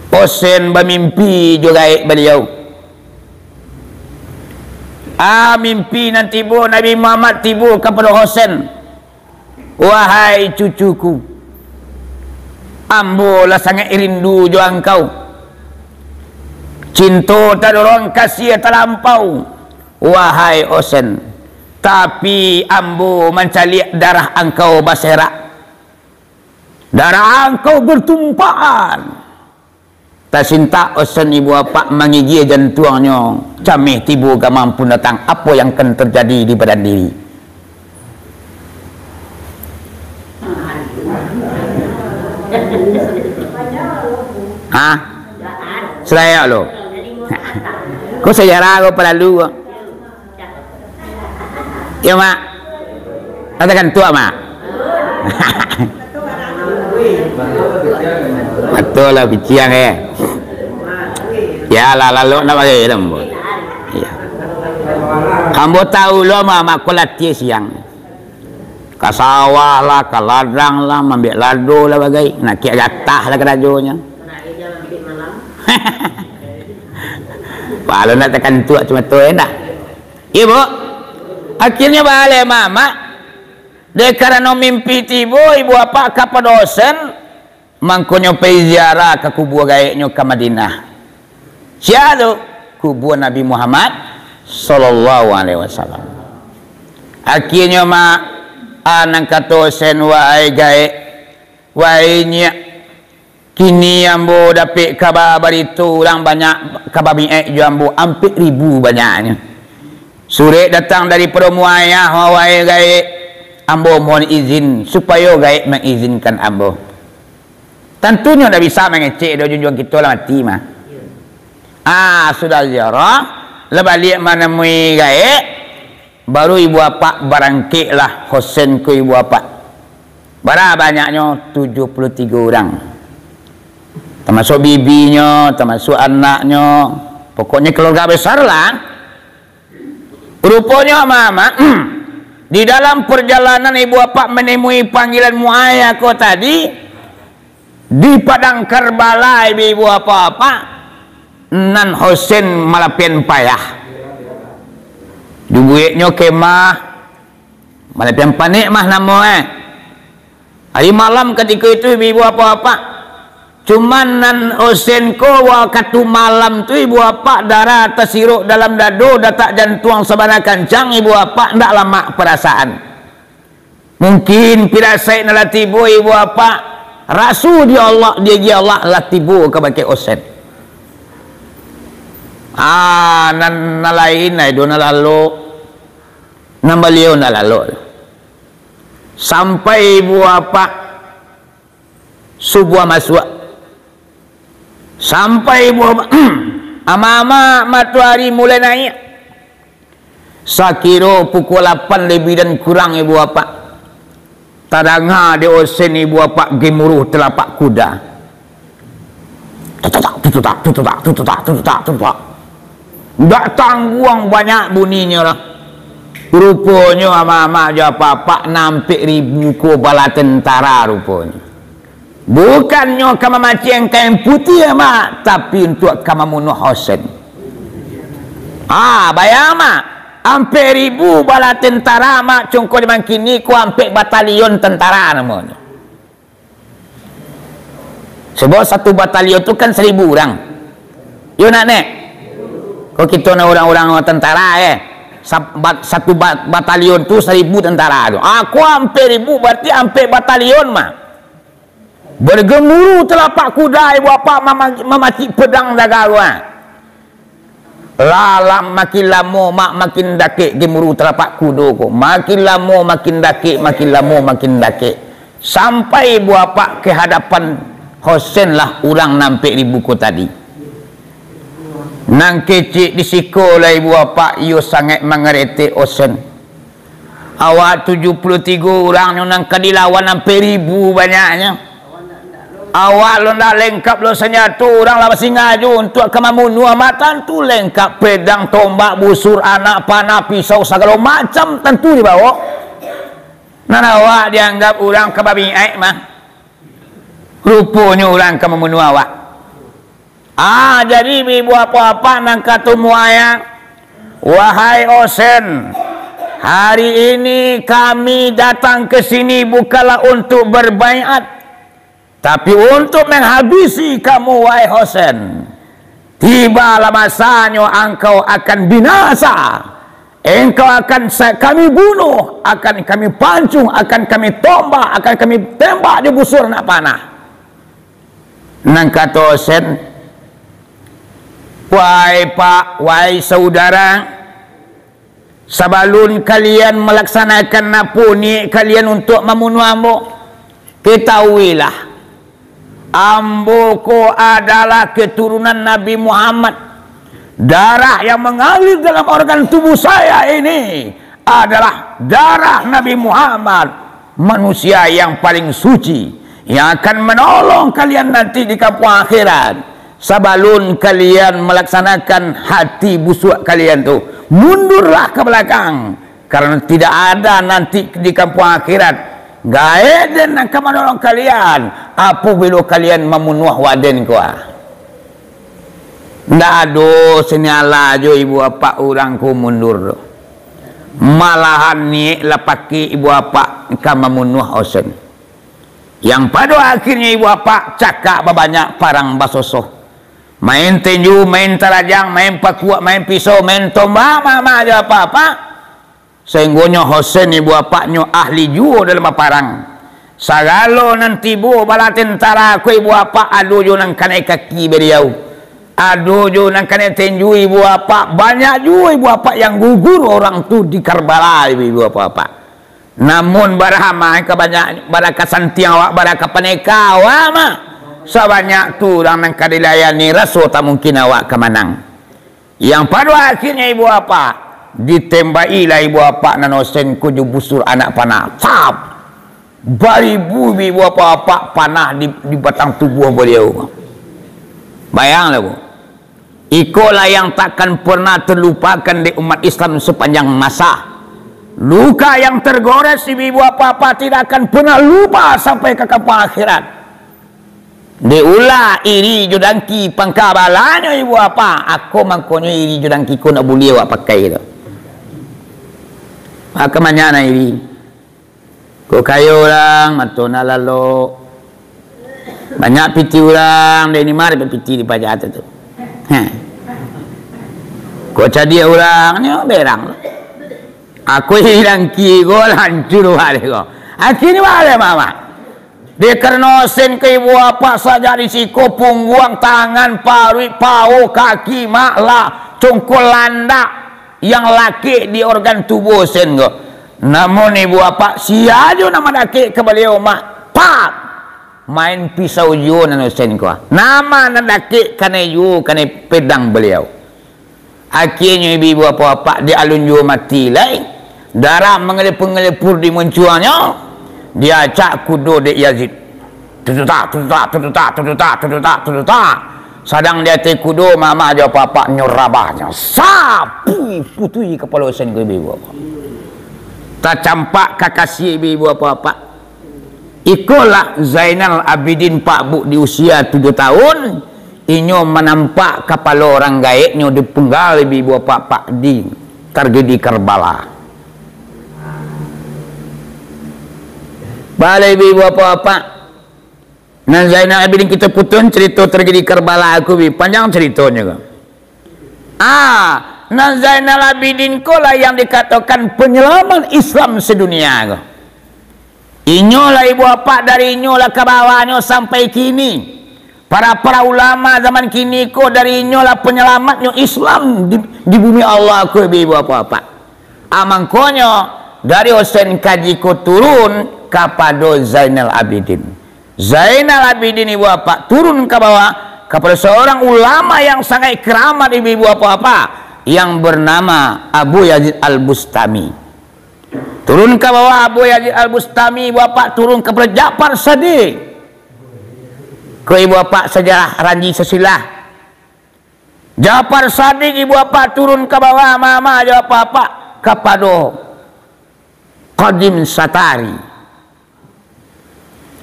Hosen bamimpi jo gaek baliau. Ah, mimpi nan tibo, Nabi Muhammad tibo kapado Hosen. Wahai cucuku, ambo lah sangaik rindu jo angkau. Cinto tadorong kasiah talampau, wahai Hosen. Tapi ambo mancaliak darah angkau baserak. Darah angkau bertumpahan. Tasintak Hosen ibu apak mangigia jantuangnyo, cameh tibo gamang pun datang, apo yang akan terjadi di badan diri? Hah? Selayak lo. Ko sejarah ko palalu ko. Yo, Mak. Katakan tuak, Mak. Batua lah, piciang, eh. Yo lah, lalu nak bagai lah, ambo. Yo. Ambo tahu lo, Mak, Mak ko latiah siang. Ka sawah lah, ka ladang lah, mambiak lado lah bagai. Nak kiak gatah lah karajonyo. Kalau nak takan tuak cuma tu, eh, dah. Iyo, Bu. Akhirnyo baleh mamak, dek karano mimpi tibo ibu apak ka Padosen, mangkonyo pai ziarah ka kubua gaeknyo ka Madinah. Sia tu? Kubua Nabi Muhammad sallallahu alaihi wasallam. Akhirnyo, Mak, a, nan kato Sen, wahai gaek, wahai nyiak, kini ambo dapek kaba barito urang banyak ka babiaik jo ambo, ampek ribu banyaknyo. Surek datang daripado Muaiyah, wahai gaek, ambo mohon izin, supayo gaek mangizinkan ambo. Tantunyo ndak bisa mangecek doh, junjuang kito lah mati mah. Ah, sudah ziarah, lah baliak manamui gaek, baru ibu apak barangkeklah Hosen ko ibu apak. Bara banyaknyo? Tujuah puluah tigo urang. Tamasuak bibinyo, tamasuak anaknyo, pokoknyo keluarga besar lah. Ruponyo, Mamak, di dalam perjalanan ibu apak manemui panggilan Muaiyah ko tadi, di Padang Karbala, ibu apak-apak, nan Hosen malapian payah. Dibueknyo kemah, malapian panek mah namo, eh. Ari malam katiko itu, ibu apak-apak, cuman nan Hosen ko wakatu malam tu, ibu apak, darah tasirok dalam dado, datak jantuang sabana kancang, ibu apak, ndak lamak parasaan. Mungkin pirasaik nan lah tibo, ibu apak, raso di Allah, di agi Allah lah tibo kabake Hosen. Ah, nan, nan lain, ai, do nan lalok. Nan baliau ndak lalok. Sampai ibu apak subuah masuak. Sampai ibu apak, ama-ama matoari mulai naiak. Sakiro pukua lapan lebih dan kurang, ibu apak, tadanga dek Hosen ibu apak gemuruh talapak kuda. Tututak, tututak, tututak, tututak, tututak, tututak. Ndak tangguang banyak buninyo lah. Ruponyo ama-ama jo apak-apak, ampek ribu ko bala tentara ruponyo. Bukannyo ka mamaciang kain putiah, Mak, tapi untuak ka mamunuah Hosen. Ah, bayang, Mak. Ampek ribu bala tentara, mak, congko di mangkini ko ampek batalion tentara namonyo. Sebab satu batalion tu kan saribu urang. Yo nak, Nek? Ko kito na urang-urang tentara, eh. Sa-, bat-, satu ba-, batalion tu saribu tentara tu. Ah, ko ampek ribu, bararti ampek batalion mah. Bergemuruh telapak kuda, ibu bapak, mama-, mamacik pedang daga tu, ah. Lah, lah, makin lamo, mak, makin dakek gemuruh telapak kudo ko. Makin lamo, makin dakek, makin lamo, makin dakek. Sampai ibu bapak ka hadapan Hosen lah urang nan ampek ribu ko tadi. Nan kecek di siko lah ibu bapak, iyo sangaik mangaretek Hosen. Awak tujuh puluah tigo urang nyo nan ka dilawan ampek ribu banyaknyo. Awak lo ndak lengkap lo sanjato, urang lah basingajo untuak ka mamunuah, mak, tantu lengkap pedang, tombak, busur, anak panah, pisau, sagalo macam tantu dibawok. Nan awak dianggap urang ka babiaik mah. Ruponyo urang ka mamunuah awak. Ah, jadi, ibu apak-apak nan ka tumuai, wahai Hosen, hari ini kami datang ke sini bukanlah untuk berbaiat, tapi untuk menghabisi kamu, wahai Hosen. Tibalah masanyo angkau akan binasa. Engkau akan sa-, kami bunuh, akan kami pancung, akan kami tombak, akan kami tembak jo busur anak panah. Nan kato Hosen, "Wahai Pak, wahai saudara, sabalun kalian malaksanakan apo niaik kalian untuak mambunuah ambo, ketahuilah, ambo ko adalah keturunan Nabi Muhammad. Darah yang mengalir dalam organ tubuh saya ini adalah darah Nabi Muhammad, manusia yang paling suci, yang akan menolong kalian nanti di kampung akhirat. Sabalun kalian malaksanakan hati busuak kalian tu, mundurlah ka balakang, karano tidak ada nanti di kampung akhirat gaek den nan ka manolong kalian, apabilo kalian mambunuah waden ko." Ndak ado sinialah jo ibu apak urang ko mundur tu. Malahan niaik lah pakek ibu apak ka mambunuah Hosen. Yang pado akhirnyo ibu apak cakak babanyak, parang basosoh. Main tinju, main tarajang, main pakuak, main pisau, main tombak, mamak jo apak-apak. Sainggonyo Hosen ibu apaknyo ahli juo dalam baparang. Sagalo nan tibo bala tentara ko ibu apak, ado juo nan kanai kaki baliau. Ado juo nan kanai tinju ibu apak. Banyak juo ibu apak yang gugur orang tu di Karbala, ibu, ibu apak-apak. Namun barahamai ka banyak, bara ka santiang awak, bara ka paneka awak mah. Sabanyak tu urang nan ka dilayani, raso tak mungkin awak ka manang. Yang pado akhirnyo ibu apak, ditembaki lah ibu apak nan Hosen ko jo busur anak panah. Cap! Baribu ibu apak-apak panah di, di batang tubuah baliau. Bayanglah, Bu. Ikolah yang takkan pernah terlupakan dek umat Islam sepanjang masa. Luka yang tergores ibu apak-apak tidak akan pernah lupa sampai ka kampung akhirat. Dek ulah iri jo dangki pangka balanyo ibu apak, ako mangkonyo iri jo dangki ko ndak buliah awak pakai tu. Mako banyak nan iri. Ko kayo urang, mato nan lalok. Banyak piti urang, dek ni mah dapek piti di paja tu. Heh. Ko cadiak urang, nyo berang. Ako iri dangki ko, hancur baliak ko. Akhirnyo baliak mama. Dek karano Hosen ko ibu apak sajak di siko, pungguang, tangan, paruik, paho, kaki, mak lah, congkol landak yang lakek di organ tubuah Hosen ko. Namun ibu apak, sia juo nan mandakek ka baliau, mak, pap! Main pisau juo nan Hosen ko. Nama nan dakek kanai juo, kanai pedang baliau. Akhirnyo ibu-ibu apak-apak di alun juo mati lai. Darah mangalepur-ngalepur di muncuangnyo. Diacak kudo dek Yazid. Tututak, tututak, tututak, tututak, tututak, tututak. Sadang di ateh kudo, mama jo apak-apaknyo rabahnyo. Sapui putui kapalo Hosen ko ibu-ibu apak. Tacampak kakasiah ibu-ibu apak-apak. Ikolah Zainal Abidin Pak Buk di usia tujuh tahun, inyo manampak kapalo urang gaeknyo dipenggal ibu-ibu apak-apak di tragedi Karbala. Baliak ibu-ibu, bapak-bapak, nan Zainal Abidin kito putuih carito tragedi Karbala ko, bi, panjang caritonyo ko. Ah, nan Zainal Abidin ko lah yang dikatokan penyelamat Islam sedunia ko. Inyo lah ibu apak, dari inyo lah ka bawahnyo sampai kini. Para-para ulama zaman kini ko, dari inyo lah penyelamatnyo Islam di, di bumi Allah ko, ibu apak-apak. Ah, mangkonyo dari Husain Kaji ko turun kapado Zainal Abidin. Zainal Abidin ibu apak turun ka bawah, kapado seorang ulama yang sangat keramat ibu-ibu apak-apak, yang bernama Abu Yazid Al-Bustami. Turun ka bawah Abu Yazid Al-Bustami, ibu apak turun kapado Ja'far Shadiq. Ko ibu apak sejarah Ranji Sesilah. Ja'far Shadiq ibu apak turun ka bawah, mama jo apak-apak, kapado Qadim Satari.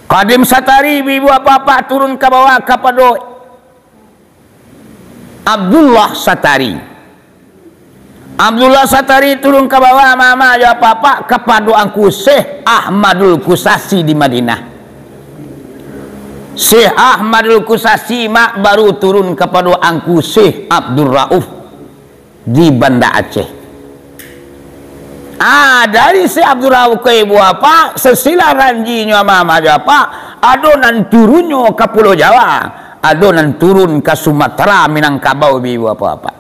Qadim Satari, ibu-ibu, bapak-bapak, turun ka bawah kapado Abdullah Satari. Abdullah Satari turun ka bawah, mama jo apak-apak, kapado Angku Syekh Ahmadul Kusasi di Madinah. Syekh Ahmadul Kusasi, mak, baru turun kapado Angku Syekh Abdul Rauf di Banda Aceh. Ah, dari Syekh Abdul Rauf ko ibu apak, sesilah Ranjinyo mama jo apak, ado nan turunnyo ka Pulau Jawa, ado nan turun ka Sumatera, Minangkabau, ibu apak-apak.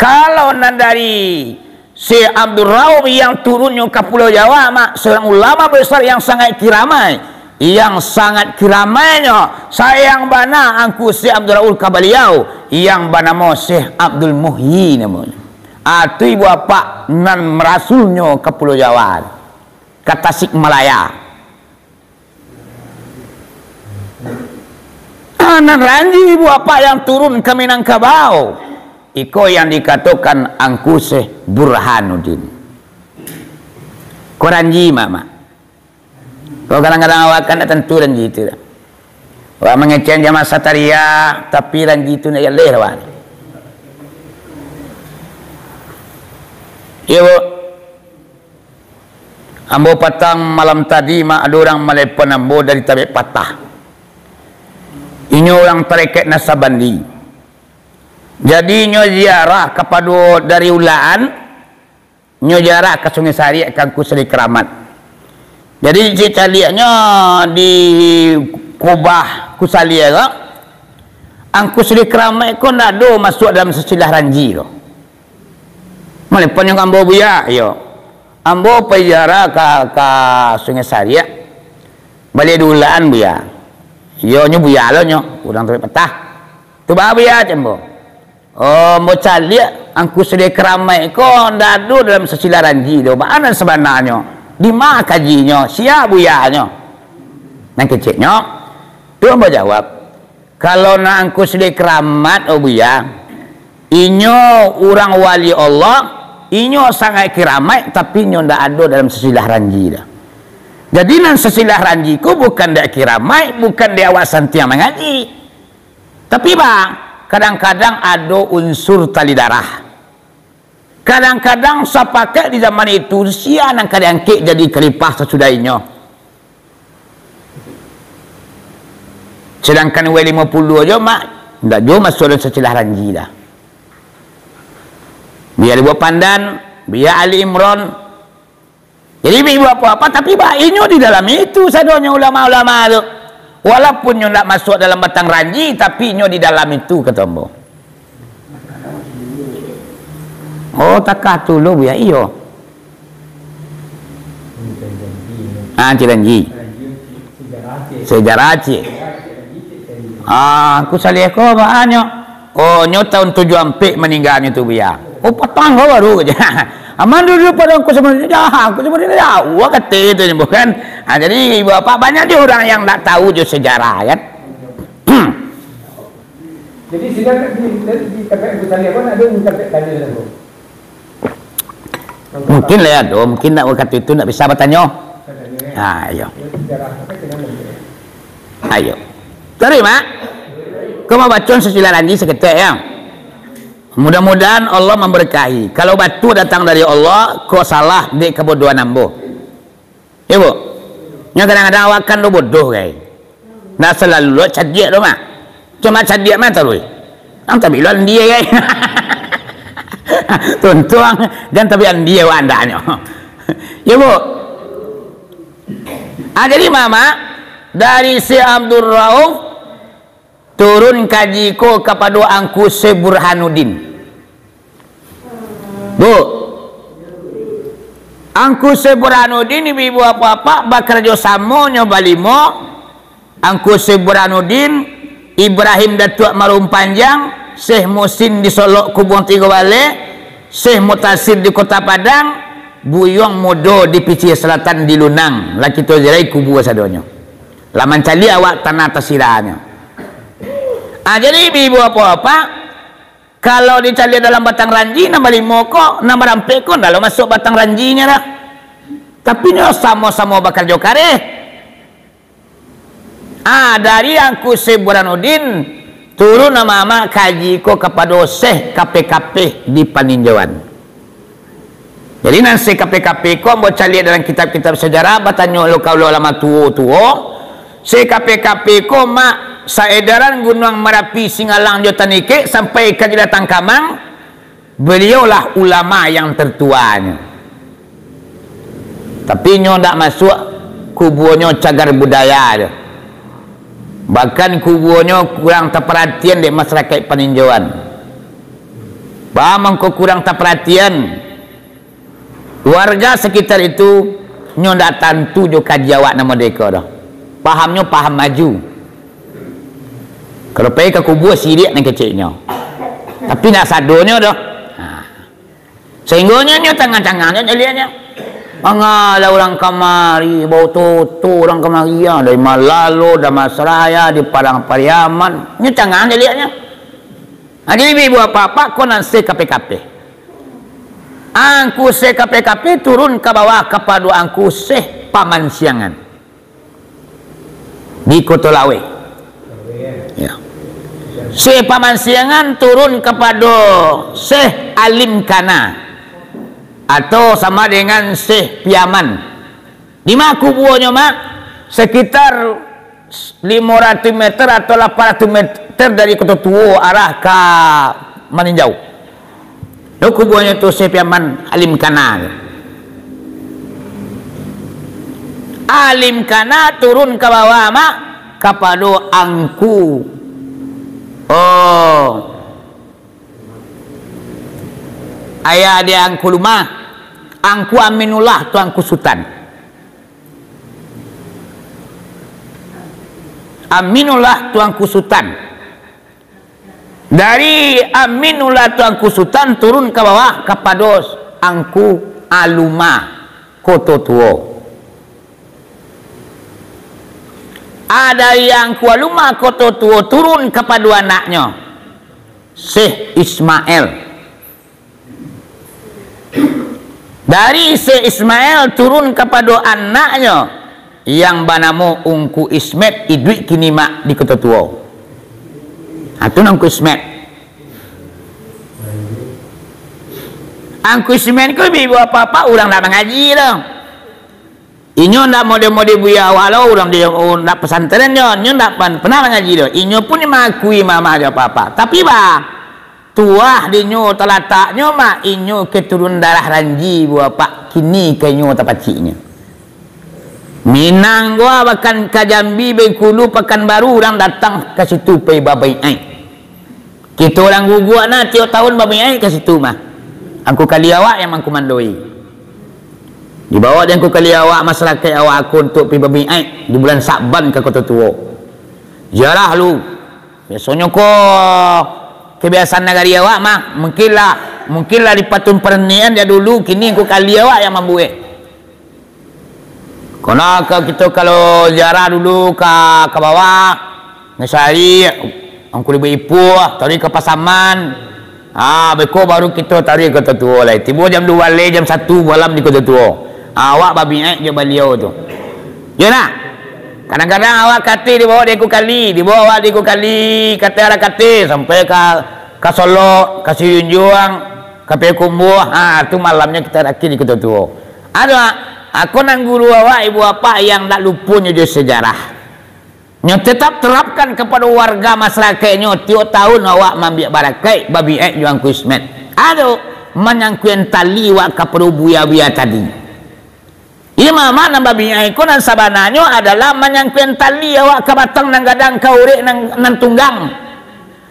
Kalau nan dari Syekh Abdul Rauf yang turunnyo ka Pulau Jawa, mak, seorang ulama besar yang sangat kiramai, yang sangat kiramainyo, sayang bana Angku Syekh Abdul Rauf ka baliau, yang banamo Syekh Abdul Muhyi namonyo. Ah, tu ibu apak nan marasulnyo ka Pulau Jawa, ka Tasik Malaya. Ah, nan Ranji ibu apak yang turun ka Minangkabau. Iko yang dikatokan Angku Syekh Burhanuddin. Ko Ranji, mak, mak. Ko kadang-kadang awak kan ndak tantu Ranji tu. Awak mangecek jamaah Sataria, tapi Ranji tu ndak jaleh awak. Iyo, Bu. Ambo patang malam tadi, mak, ado urang malepon ambo dari Tabek Patah. Inyo urang tarekek Nasabandi. Jadi, inyo ziarah kapado dari Ulaan, inyo ziarah ka Sungai Sariak, ka Angku Sari Keramat. Jadi, caliaknyo di kubah Kusalia ko, Angku Sari Keramat ko ndak ado masuak dalam sesilah Ranji ko. Malepon nyo ka ambo, "Buya, iyo. Ambo pai ziarah ka, ka Sungai Sariak. Baliak di Ulaan, Buya." "Iyo, nyo Buya lo nyo, urang Tabek Patah." "Tu baa, Buya?" cek ambo. "Oh, ambo caliak Angku Sari Keramat ko ndak ado dalam sesilah Ranji do. Baa nan sabananyo? Di ma kajinyo? Sia Buyanyo?" Nan keceknyo, tu ambo jawab, "Kalau nak Angku Sari Keramat, oh Buya, inyo urang wali Allah, inyo sangaik kiramaik, tapi inyo ndak ado dalam sesilah Ranji doh. Jadi, nan sesilah Ranji ko bukan dek kiramaik, bukan dek awak santiang mangaji. Tapi, baa, kadang-kadang ado unsur tali darah. Kadang-kadang sapakaik di zaman itu, sia nan ka diangkek jadi khalifah sasudah inyo. Sadangkan W limo puluah ajo, mak, ndak juo masuak dalam sesilah Ranji doh. Buya Lubuk Pandan, Buya Ali Imron." Jadi, ibu apak-apak, tapi baa, inyo di dalam itu sadonyo ulama-ulama tu. Walaupun nyo ndak masuak dalam batang Ranji, tapi inyo di dalam itu, kato ambo. "Oh, takah tu lo, Buya?" "Iyo." Ah, Ciranji. Sejarah Aceh. Ah, Angku Sari ko baanyo. "Oh, nyo tahun tujuah ampek maningganyo tu, Buya." "Oh, patang ko baru," kato. Aman dulu pado Angku Sari, "Dah, Angku Sari dah jauah," kato tu, bukan? Ah, jadi, ibu apak, banyak juo urang yang ndak tahu jo sejarah, kan? Jadi, silakan di, di, di tampek Angku Sari ko, ado di tampek tanyo ko. Mungkin lah ado, mungkin ndak wakatu itu ndak bisa batanyo. Ha, iyo. Ayo. Sorry, Mak. Ko mau baco sesilah Ranji saketek, yo. Mudah-mudahan Allah mambarakahi. Kalau batua datang dari Allah, kok salah dek kabodohan ambo. Yo, Bu? Nyo kadang-kadang awak kan tu bodoh, gai. Ndak salalu lo cadiak tu, Mak. Cuma cadiak mah taruih. Ang tabi lo andia, gai. Tuntuang, jan tabi andia wak andaknyo. Yo, Bu? Ah, jadi, Mamak, dari si Abdul Rauf, turun kaji ko kapado Angku Syekh Burhanuddin. Bu, Angku Syekh Burhanuddin, ibu-ibu, apak-apak, bakarajo samo nyo balimo, Angku Syekh Burhanuddin, Ibrahim Datuak Maruhun Panjang, Syekh Muhsin di Solok Kubuang Tigo Baleh, Syekh Mutasir di Kota Padang, Buyuang Mudo di Pisisia Selatan di Lunang, lah kito ziarahi kubua sadonyo. Lah mancaliak awak tanah tasiranyo. Ah, jadi, ibu-ibu, apak-apak, kalau dicaliak dalam batang ranji, nan balimo ko, nan barampek ko, ndak lo masuak batang ranjinyo dah. Tapi nyo samo-samo bakarajo kareh. Ah, dari Angku Syekh Burhanuddin, turun Mamak kaji ko kapado Syekh Kapeh-Kapeh di Paninjauan. Jadi, nan Syekh Kapeh-Kapeh ko, ambo caliak dalam kitab-kitab sajarah, batanyo lo ka ulama tuo-tuo, Syekh Kapeh-Kapeh ko, Mak, saedaran Gunuang Marapi, Singalang jo Tanikek sampai ka Jilatan Kamang, beliaulah ulama yang tertuanyo. Tapi nyo ndak masuak kubuanyo cagar budaya tu. Bahkan kubuanyo kurang taparatian dek masarakaik Paninjauan. Baa mangko kurang taparatian? Warga sekitar itu nyo ndak tantu jo kaji awak nan merdeka doh. Pahamnyo paham maju. Kalau pai ka kubua, siriak nan keceknyo. Tapi ndak sadonyo doh. Ha. Sahinggonyo nyo tangan-tangan nyo caliaknyo. Mangalah urang kamari, baoto-oto urang kamari, ah, dari Malalo, Damastraya, di Padang Pariaman. Nyo tangan caliaknyo. Ha, jadi, ibu-ibu, apak-apak, ko nan Syekh Kapeh-Kapeh. Angku Syekh Kapeh-Kapeh turun ka bawah kapado Angku Syekh Pamansiangan di Koto Laweh. Ya. Syekh Pamansiangan turun kapado Syekh Alim Kana atau sama dengan Syekh Piaman. Di ma kubuanyo, Mak? Sekitar limo ratus meter atau lapan ratus meter dari Koto Tuo arah ka Maninjau. Itu kubuanyo tu Syekh Piaman Alim Kana tu. Alim Kana turun ka bawah, Mak, kapado Angku. Oh. Ayah dia Angku Lumah, Angku Aminullah Tuanku Sutan. Aminullah Tuanku Sutan. Dari Aminullah Tuanku Sutan turun ka bawah kapado Angku Aluma Koto Tuo. Ah, dari Angku Aluma Koto Tuo turun kapado anaknyo, Syekh Ismail. Dari Syekh Ismail turun kapado anaknyo yang banamo Ungku Ismet, iduik kini, Mak, di Koto Tuo. Ha, tu nan Ungku Ismet. Angku Ismet ko, ibu-ibu, apak-apak, urang ndak mangaji doh. Inyo ndak model-model buya awak lo, urang di, oh, ndak pesantren jo, inyo ndak pan-, pernah mangaji doh. Inyo pun mangakui mama jo papa. Tapi, bah, tuah dinyo talataknyo, Mak, inyo keturunan darah Ranji, bu apak, kini ka inyo tapaciknyo. Minang ko, bahkan ka Jambi, Bengkulu, Pakanbaru, urang datang ka situ pai babai'aik. Kito urang Guguak nah, tiok taun babai'aik ka situ mah. Angku Kali awak yang mangkumandoi. Dibawa dek Angku Kali awak, masarakaik awak ko untuak pai babai'aik di bulan Sa'ban ka Koto Tuo. Ziarah lu. Biasonyo ko kebiasaan nagari awak mah, mungkinlah, mungkinlah di Patun Paraniayan dek dulu, kini Angku Kali awak yang mambuek. Kono ka kito kalau ziarah dulu ka, ka bawah, Ngesari, Angku Libuik Ipuah, taruih ka Pasaman. Ah, beko baru kito taruih ka Koto Tuo lai. Tibo jam duo baleh, jam satu malam di Koto Tuo. Ah, awak babai'aik jo baliau tu. Yo nah. Kadang-kadang awak ka ateh dibawa dek Angku Kali, dibawa awak dek Angku Kali, ka ateh, ka ateh, sampai ka, Ka Solok, ka Sijunjuang, ka Payakumbuah, ha, tu malamnyo kito rakik di Koto Tuo. Ado, ha, ko nan guru awak, ibu apak, yang ndak lupo nyo jo sejarah. Nyo tetap terapkan kapado warga masarakaiknyo, tiok taun awak maambiak barakaik, Babiaik jo Angku Ismet. Ado, manyangkuian tali awak kapado buya-buya tadi. Iyo, mamak, nan Babiaik ko nan sabananyo adalah manyangkuian tali awak ka batang nan gadang, ka urek nan, nan tunggang.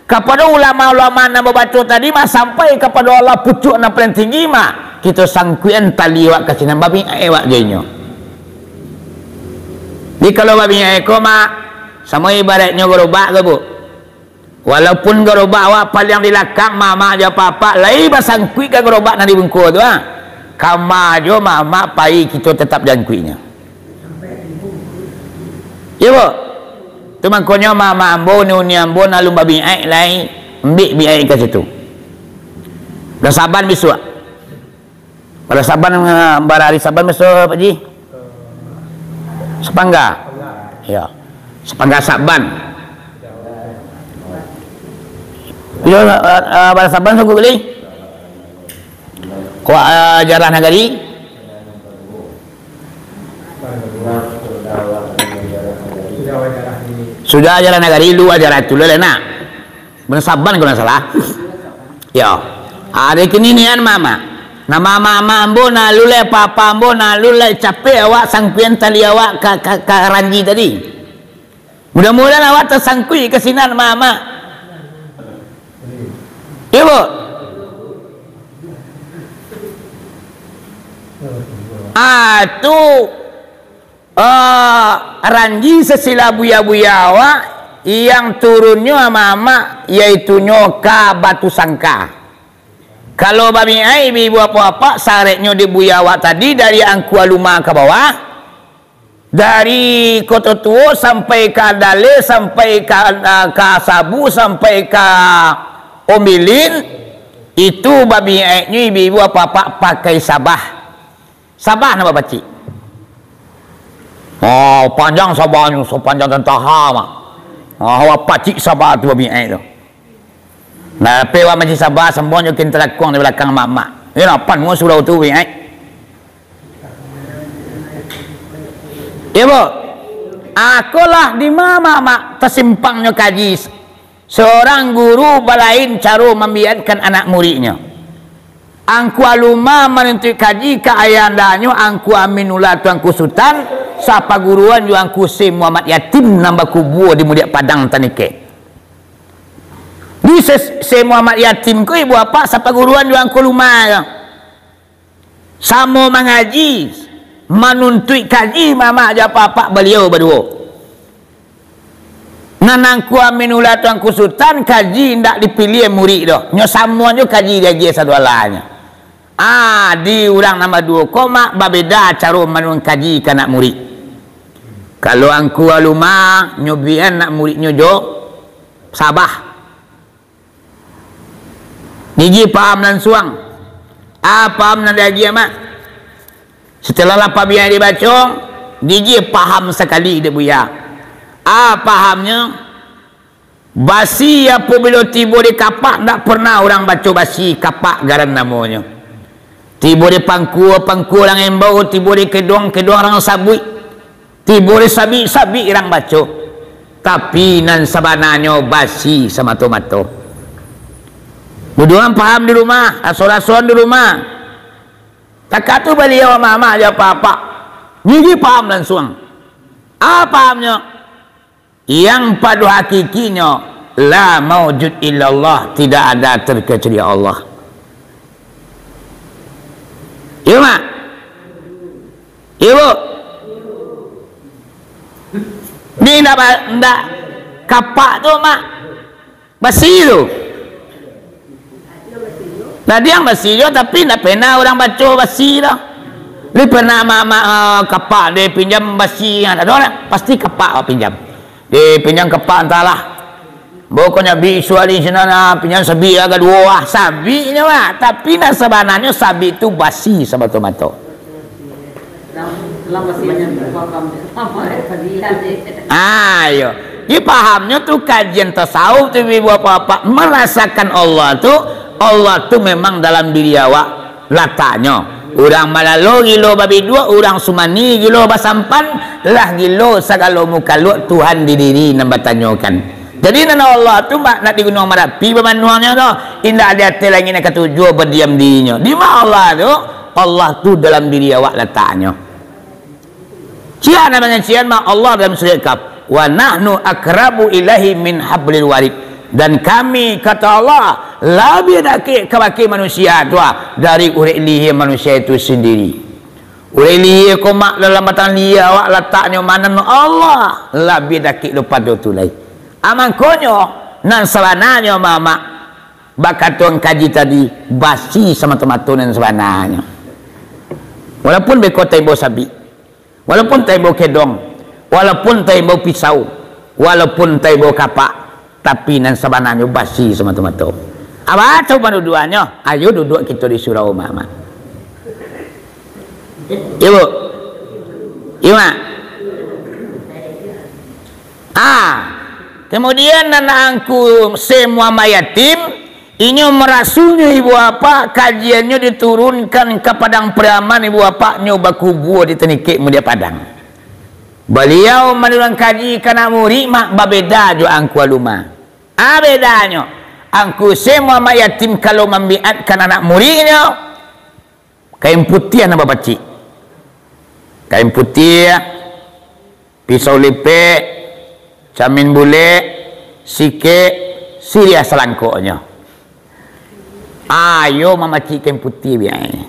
Kapado ulama-ulama nan babaco tadi mah, sampai kapado Allah pucuak nan paling tinggi mah, kito sangkuian tali awak ka sinan, Babiaik awak jo inyo. Jadi, kalau Babiaik ko mah, samo ibaratnyo garobak ko, Bu. Walaupun garobak awak paliang di lakang, mamak jo apak-apak, lai basangkuik ka garobak nan di bungkuah tu, ha. Kama jo mamak pai, kito tetap jangkuiknyo. Iyo, Bu. Tu mangkonyo mamak ambo, uni-uni ambo, nan alun babiaik lai, ambiak biaik ka situ. Bulan Saban bisuak. Bara Saban, eh, bara ari Saban maso, Pak Ji? Sapangga. Ya. Sapangga Saban. Iyo, eh, eh, bara Saban sungguh bali. Kok, eh, jarah nagari? Sudah jarah nagari, lu jarah tu lah nak. Bulan Saban kalau ndak salah. Yo. Ari kini nian mama. Nama mama ambo nan alun lai, papa ambo nan alun lai capek awak sangkuian tali awak ka, ka, ka ranji tadi. Mudah-mudahan awak tasangkuik ka sinan mama. Iyo, Bu. Ah, tu Ah, ranji sasila buya-buya awak, yang turunnyo amak-amak, yaitunyo ka Batu Sangka. Kalau babiaik, ibu-ibu, apak-apak, sareknyo di buya awak tadi, dari Angku Aluma ka bawah, dari Koto Tuo sampai ka Dale, sampai ka, ka Sabu, sampai ka Ombilin, itu babiaiknyo, ibu-ibu, apak-apak, pakai sabah. Sabah nan bapacik. Oh, panjang sabahnyo, sapanjang tantaha mah. Oh, awak pacik sabah tu babiaik tu. Nah, pe awak mancik sabah, sambuang jo kintarakuang di balakang mak-mak. Yo, nah, panuah surau tu babiaik. Iyo, Bu. Akolah di ma mak-mak tasimpangnyo kaji. Seorang guru balain caro mambiakkan anak muridnyo. Angku Aluma manuntuik kaji ka ayandanyo Angku Aminullah Tuanku Sutan, sapaguruan jo Angku Syekh Muhammad Yatim nan bakubua di Mudiak Padang Tanikek. Di Syekh, Syekh Muhammad Yatim ko, ibu apak, sapaguruan jo Angku Aluma ko. Samo mangaji, manuntuik kaji mamak jo apak-apak baliau baduo. Nan Angku Aminullah Tuanku Sutan kaji indak dipiliah murik doh. Nyo samonyo kaji diagiah sadoalahnyo. Ah, di urang nan baduo ko mak babeda caro manuntun kaji ka anak murik. Kalau Angku Aluma, nyo bian anak muriknyo jo sabah. Gigi paham lansuang. A paham nan diagiah mak. Setelah lapah biaik dibaco, gigi paham sakali dek buya. A pahamnyo, basi apabilo tibo di kapak, ndak pernah urang baco basi, kapak garan namonyo. Tibo di pangkua, pangkua urang imbau, tibo di keduang, keduang urang sabuik. Tibo di sabik, sabik urang baco. Tapi nan sabananyo basi samato-mato. Duduak paham di rumah, raso-rasoan di rumah. Takah tu baliau mamak jo apak-apak. Gigi paham lansuang. A pahamnyo? Yang pado hakikinyo, la maujud illallah, tidak ada terkecuali Allah. Iyo, mak? Iyo, Bu? Ni ndak ba-, ndak kapak tu, mak. Basi tu. Nah, diang basi jo, tapi ndak pernah urang baco basi tu. Ni pernah ma-, ma-, ah, kapak dipinjam basi, ah, tak ada lah. Pasti kapak awak pinjam. Dipinjam kapak, antahlah. Pokoknyo bisuak di sinan, ah, pinjam sabik lah, kaduo, ah, sabiknyo lah. Tapi nan sabananyo sabik tu basi samato-mato. Ah, iyo. Jadi pahamnyo tu kajian tasawuf tu, ibu bapak-bapak, marasakan Allah tu, Allah tu memang dalam diri awak lataknyo. Urang malalo gilo babiduak, urang sumani gilo basampan, lah gilo sagalo mukaluak Tuhan di diri nan batanyokan. Jadi nan Allah tu mak nak di Gunuang Marapi bamanuangnyo tu, indak di ateh langik nan katujuah badiam dirinyo. Di ma Allah tu? Allah tu dalam diri awak lataknyo. Ciek nan mangancian mah Allah dalam surah Kahf, "Wa nahnu aqrabu ilaihi min hablil warid." Dan kami, kata Allah, labiah dakek kabake manusia tu, ah, dari urek lihia manusia itu sendiri. Urek lihia ko mak dalam batang lihia awak lataknyo, ma nan Allah labiah dakek daripado tu lai. Ah, mangkonyo, nan sabananyo, Mamak, bakato nan kaji tadi, basi samato-mato nan sabananyo. Walaupun beko taimbau sabik, walaupun taimbau kedong, walaupun taimbau pisau, walaupun taimbau kapak, tapi nan sabananyo basi samato-mato. Apo tu panduduannyo? Ayo duduak kito di surau, Mamak. Ibu. Ibu, Mak. Ah, kemudian nan Angku Syekh Muhammad Yatim, inyo marasulnyo ibu bapak, kajiannyo diturunkan ka Padang Pariaman ibu bapak, nyo bakubua di Tanikek Mudiak Padang. Baliau maniurang kaji ka anak murik, Mak, babeda jo Angku Aluma. Ah, bedanyo, Angku Syekh Muhammad Yatim kalau mambiatkan anak muridnyo, kain putiah nan bapacik. Kain putiah, pisau lipek, camin bulek, sikek, siriah salangkoknyo. Ayo mamacik kain putiah biai.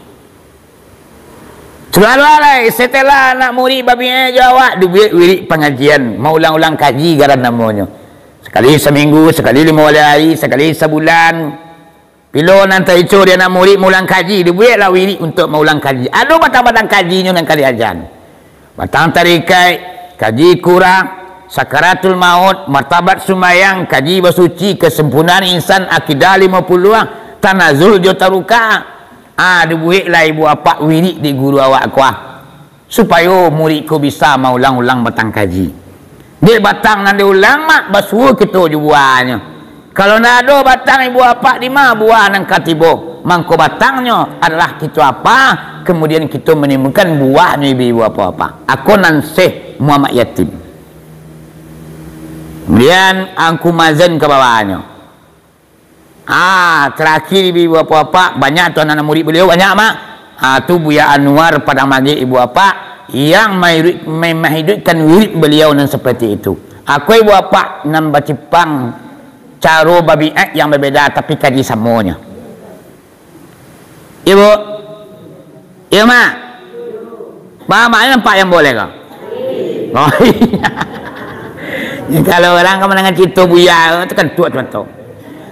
Sudah alai, setelah anak murid babiai jo awak, dibuek wirik pangajian, maulang-ulang kaji garan namonyo. Sakali saminggu, sakali limo baleh ari, sakali sabulan. Bilo nan taico di anak murid maulang kaji, dibueklah wirik untuak maulang kaji. Ado batang-batang kajinyo nan ka diajan. Batang tarikaik, kaji kurang, sakaratul maut, martabat sumbayang, kaji basuci, kesempurnaan insan, akidah limo puluah, tanazul jo taruka. Ah, dibueklah ibu apak wirik di guru awak ko, ah. Supayo murid ko bisa maulang-ulang batang kaji. Dek batang nan diulang, Mak, basuo kito jo buahnyo. Kalau ndak ado batang ibu apak, di ma buah nan ka tibo? Mangko batangnyo adalah kito apa, kemudian kito manimbulkan buahnyo ibu-ibu apak-apak. Ako nan Syekh Muhammad Yatim. Kemudian Angku Mazan ka bawahnyo. Ah, terakhir ibu apak-apak, banyak tu anak-anak murid beliau, banyak, Mak. Ah, tu Buya Anwar Padang Magek ibu apak, yang mahidup-, ma-, mahiduikkan wirid beliau nan seperti itu. Ako ibu apak nan bacipang caro babiat yang babeda, tapi kaji samonyo. Ibu? Iyo, Mak? Ba-, Mak, nampak yang boleh ko? Oh, iya. Kalau urang ka mandanga carito buya tu kan tuak tu.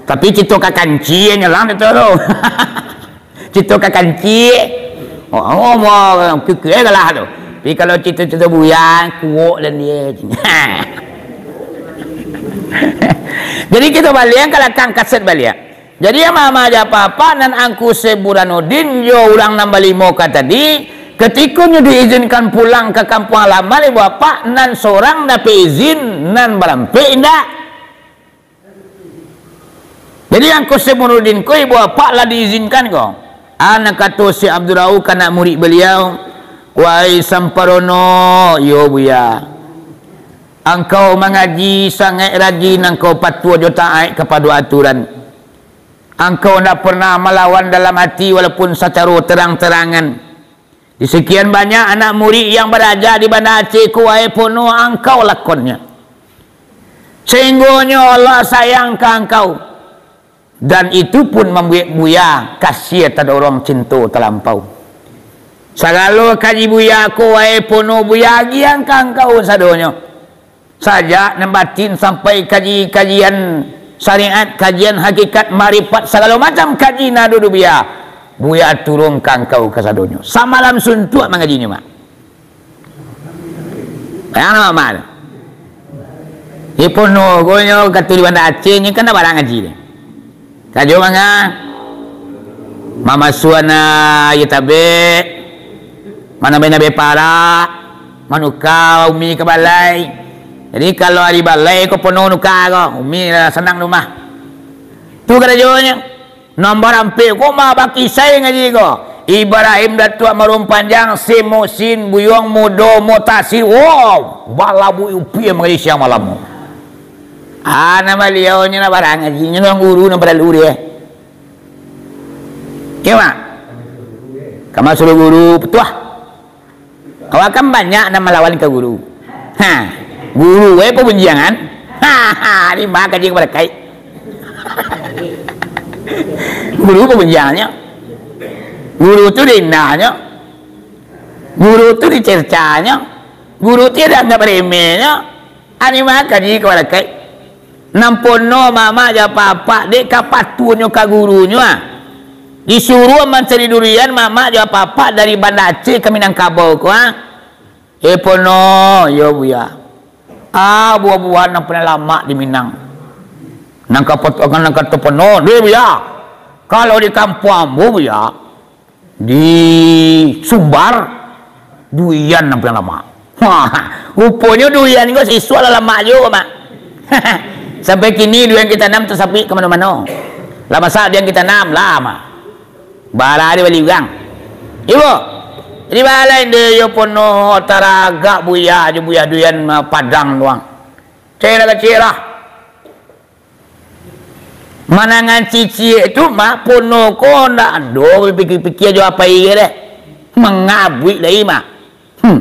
Tapi carito kakanci nyelang tu tu. Carito kakanci. Oh, oh, mau kikir galah tu. Tapi kalau carito-carito buya, kuok dan dia. Jadi kito baliak ka lakang kaset baliak. Jadi, ama-ama jo apak-apak nan Angku Syekh Burhanuddin jo urang nan balimo ka tadi, katiko nyo diizinkan pulang ka kampuang halaman, ibu apak nan sorang dapek izin, nan barampek indak. Jadi, Angku Syekh Burhanuddin ko, ibu apak lah diizinkan ko. Anak kato Syekh Abdul Rauf ka anak murid baliau, "Wahai Samparono, yo Buya, angkau mangaji sangaik rajin, angkau patuah jo taat kapado aturan. Angkau ndak pernah malawan dalam ati walaupun sacaro tarang-tarangan. Di sakian banyak anak murid yang baraja di Banda Aceh ko, wahai Pono, angkau lakonnyo. Sahinggonyo Allah sayang ka angkau. Dan itu pun mambuek Buya kasia tadorong cinto talampau. Sagalo kaji Buya ko, wahai Pono, Buya agiah ka angkau sadonyo. Sajak nan batin sampai kaji-kajian syariat, kajian hakikat, marifat, sagalo macam kaji nan ado di Buya, Buya turun ka angkau kasadonyo. Samalam suntuak mangajinyo, Mak." Yang nama Mak tu? Ipono, gonyo katu di Banda Aceh, nyo kan dak barang ngaji tu. Kajo manga, mamasuan aia tabek, manambai-nambai parak, manuka umi ka balai, Jadi, kalau ari balai ko pono nuka ko, umi lah sanang rumah. Tu karajonyo. Nan barampek ko mah bakisai ngaji ko. Ibrahim Datuak Maruang Panjang, Sin Muhsin, Buyuang Mudo, Mutasin. Wow, balabuik upiah mangaji siang malam. Ah, nan baliau nyo nak barang ngaji, nyo nan guru nan paralu deh. Iyo, Mak? Kama suruh guru, petuah. Awak kan banyak nan malawan ka guru. Ha, guru we pabunjiangan. Ha, ha, di ma kaji ka barakai. Guru pabunjiangannyo. Guru tu di indahnyo. Guru tu di cercanyo. Guru tu di anggap remehnyo. Ari ma kaji ka barakai. Nan pono mamak jo apak-apak, dek ka patuahnyo ka gurunyo, ah. Disuruah mancari durian mamak jo apak-apak dari Banda Aceh ka Minangkabau ko, ah. Eh, pono, yo, Buya. Ah, buah-buahan nan paling lamak di Minang. Nan ka patuahnyo, nan ka tapono, deh, Buya. Kalau di kampuang ambo, Buya, di Sumbar, durian nan paling lamak. Wah, ruponyo durian ko sisuak lah lamak juo, Mak. Sampai kini durian kito tanam tasapik ka mano-mano. Lah masak durian kito tanam, lah, Mak. Bara dibali urang. Ibo, di balai nde yo pono taragak buyah jo buyah durian, ah, Padang tu, ah. Cek lah, cek lah. Manangan ciciak tu, Mak, pono ko ndak ado pikia-pikia jo apo iye deh. Mangabuik lai, Mak. Hmm.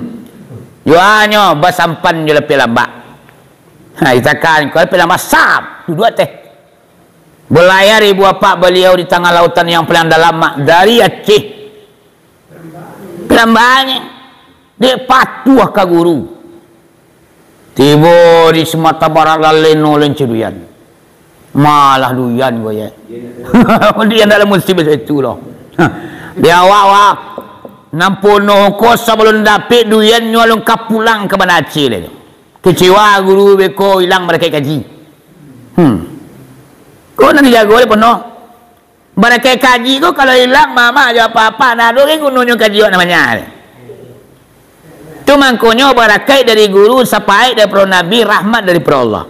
Yo hanyo basampan jo lapiak lambak. Ha, itakan ko lapiak lambak, sap, duduak teh. Balayar ibu apak baliau di tangah lautan yang paling dalam, Mak, dari Aceh. Pilambaannyo, dek patuah ka guru. Tibo di Sumatera Barat, laleno lenco durian. Malah durian ko, ye. Durian dalam musim biaso itu lo. Di awak, wak, nan pono ko sabalun dapek durian nyo alun ka pulang ka Banda Aceh lai. Kecewa guru beko ilang barakaik kaji. Hmm. Ko nan dijago dek pono. Barakaik kaji ko kalau ilang, mamak jo apak-apak, ndak ado lai gunonyo kaji awak nan banyak. Tu mangkonyo barakaik dari guru sapaik dari pado Nabi, rahmat dari pado Allah.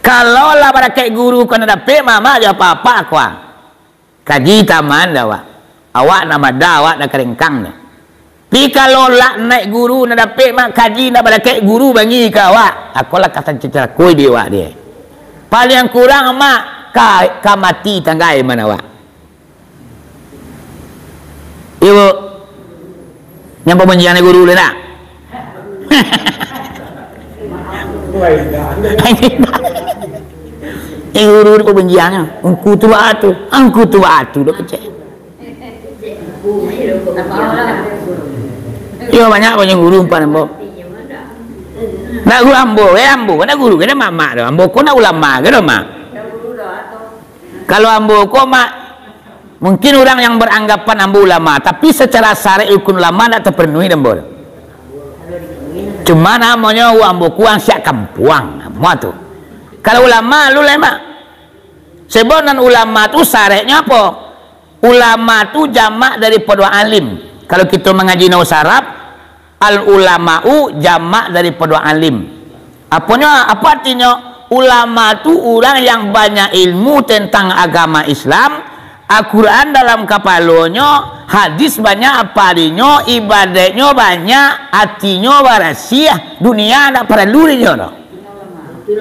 Kalau lah barakaik guru ko ndak dapek, mamak jo apak-apak ko, ah. Kaji taman dah awak. Awak nak madah, awak nak karengkang dah. Tapi kalau lah naik guru, nak dapek, Mak, kaji nak barakaik guru bangi ka awak. Ako lah ka tancacakoi di awak deh. Paling kurang, Mak, ka, ka mati tanggai man awak. Iyo, Bu. Nyang pabunjiang guru deh nak. Eh, guru tu pabunjiangnyo. Angku tu batu. Angku tu batu dah kecek. Iyo, banyak banyak guru umpan ambo. Nak guru ambo, eh, ambo, nak guru, kena mamak tu. Ambo ko nak ulama, kena mak. Kalau ambo ko, Mak, mungkin urang yang beranggapan ambo ulama, tapi secara syarek rukun ulama ndak terpenuhi dek ambo. Cuma namonyo ambo kurang siak kampuang, amuah tu. Kalau ulama, lu lai, Mak. Sebab nan ulama tu syareknyo apo? Ulama tu jamak daripado alim. Kalau kito mangaji nahwu saraf, al-ulama'u jamak daripado alim. Aponyo, apo artinyo? Ulama tu urang yang banyak ilmu tentang agama Islam, Al-Quran dalam kapalonyo, hadis banyak apalinyo, ibadaiknyo banyak, atinyo barasiah, dunia ndak paralu dinyo doh.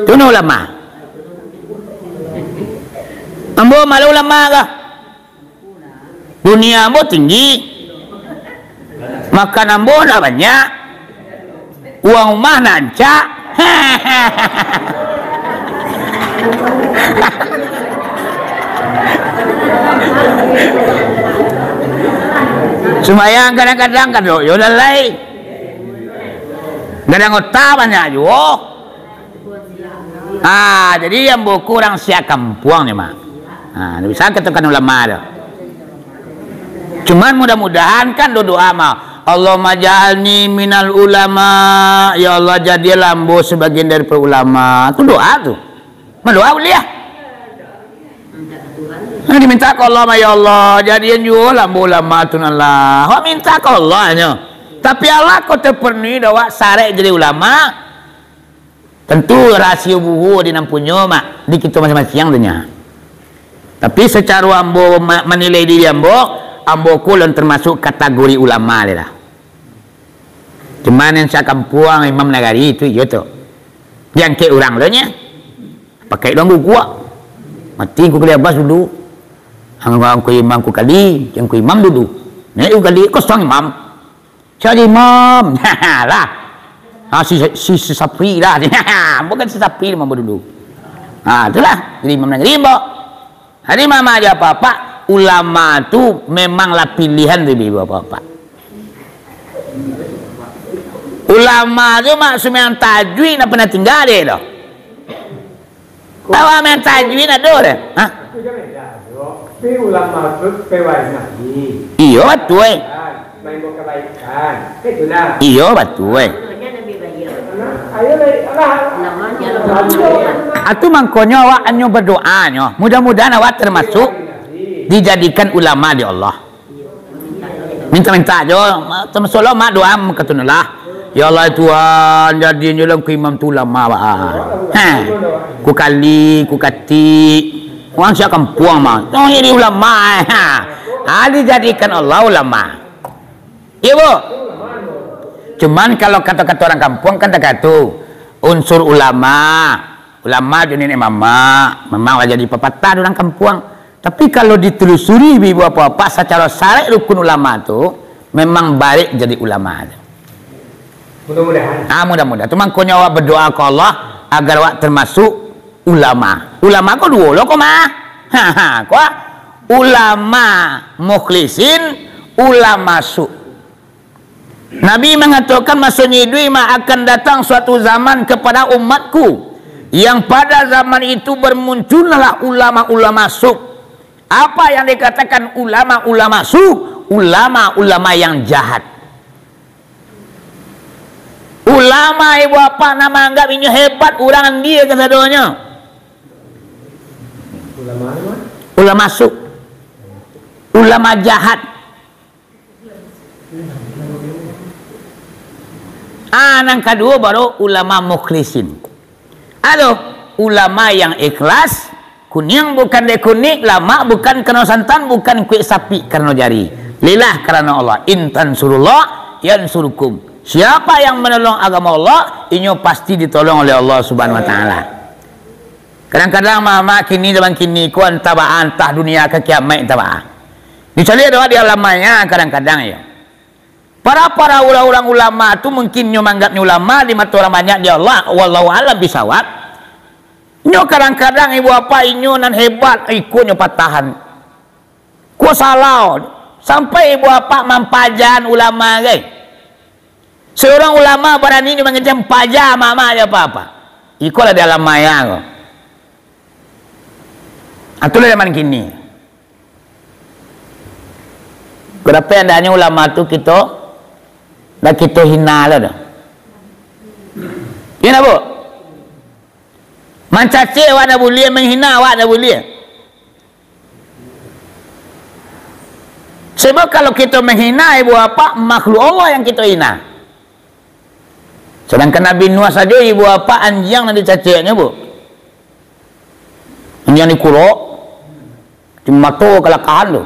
Tu nan ulama. Ambo malah ulama kah? Dunia ambo tinggi, makan ambo ndak banyak, uang rumah ndak rancak. Sumbayang kadang-kadang kadok yo lalai. Gadang ota banyak juo. Ah, jadi ambo kurang siak kampuang ni, Mak. Ah, bisa katakan ulama tu. Cuman mudah-mudahan kan doa, Mak. Allahumma ja'alni minal ulama. Ya Allah, jadilah ambo sebagian daripada ulama. Tu doa tu. Mendoa boleh lah. Nah, diminta ka Allah, "Ya Allah, jadian juo lah ambo ulama tu nan lah." Awak minta ka Allah nyo. Tapi Allah ko terpenuhi dah awak syarat jadi ulama. Tantu rasio buhua di nan punyo, Mak, di kito masiang-masiang tu nyo. Tapi sacaro ambo ma-, manilai diri ambo, ambo ko lon tamasuk kategori ulama lai lah. Cuman nan sakampuang imam nagari tu iyo tu. Diangkek urang lo nyo. Pakai urang guguak. Mati ku kali abas dulu. Ang-, angku imam ku kali, angku imam dulu. Naik ku kali, kosong imam. Cari imam. Lah. Ha, si, si, si Sapri lah. Bukan si Sapri imam dulu. Ha, itulah. Jadi imam nagari, Mbok. Jadi mama aja apa-apa, ulama tu memanglah pilihan dari ibu apa-apa. Ulama tu mak sumayang tajwid nak pernah tinggal deh tu. Tahu main tajwid ado deh. Hah? Tapi ulama tu pewain Nabi. Iyo, betul, eh. Main buat kebaikan. Itulah. Iyo, betul, eh. Nah, ayo, baik. Alah. Atu mangkonyo awak anyo berdoa nyo. Mudah-mudahan awak termasuk dijadikan ulama di Allah. Minta-minta jo, termasuk lo mak doa makatunulah. Ya Allah Tuhan, jadi nyo lah ku imam tu ulama, bah. Heh. Ku kali, ku katik. Wang siap kampuang mah. Tong jadi ulama, eh. Ha. Ha, dijadikan Allah ulama. Iyo, Bu? Cuman kalau kato-kato urang kampuang kan takato, unsur ulama, ulama jo niniak mamak, memang lah jadi papatah di urang kampuang. Tapi kalau ditelusuri ibu-ibu bapak-bapak sacaro syarek rukun ulama tu, memang barek jadi ulama tu. Mudah-mudahan. Ah, mudah-mudahan. Tu mangkonyo awak berdoa ka Allah agar awak termasuk ulama. Ulama ko duo lo ko mah. Ha, ha, ko ulama mukhlisin, ulama su. Nabi mangatokan, masonyo iduik mah akan datang suatu zaman kepada umatku, yang pada zaman itu bermunculanlah ulama-ulama su. Apa yang dikatakan ulama-ulama su? Ulama-ulama yang jahat. Ulama ibu apak nak manganggap inyo hebat, urang andia kasadonyo. Ulama apa? Ulama su. Ulama jahat. Ah, nan kaduo baru ulama mukhlisin. Ado ulama yang ikhlas, kuniang bukan dek kunik, lamak bukan karano santan, bukan kuek sapik karano jari. Lillah karano Allah. In tansurullah yansurkum. Siapa yang menolong agama Allah, inyo pasti ditolong oleh Allah Subhanahu wa taala. Kadang-kadang mama kini zaman kini ko antah baa, antah dunia ka kiamaik antah baa. Dicaliak doa di alamnya kadang-kadang yo. Para-para urang-urang ulama tu mungkin nyo manganggapnyo ulama di mato urang banyak di Allah, wallahu alam bisawab. Nyo kadang-kadang ibu apak inyo nan hebat, ikonyo patahan. Ko salah, sampai ibu apak mampajan ulama gai. Seorang ulama barani nyo mangecek paja mama aja apa-apa. Iko lah di alamnya ko. Atulah zaman kini. Kadapai andaknyo ulama tu kito, dah kito hina lah dah. Iyo ndak, Bu? Mancacek awak ndak buliah, manghina awak ndak buliah. Sebab kalau kito manghina ibu apak, makhluk Allah yang kito hina. Sedangkan Nabi Nuh sajo ibu apak anjiang nan dicaceknyo, Bu. Anjiang dikurok, di mato kalakahan tu.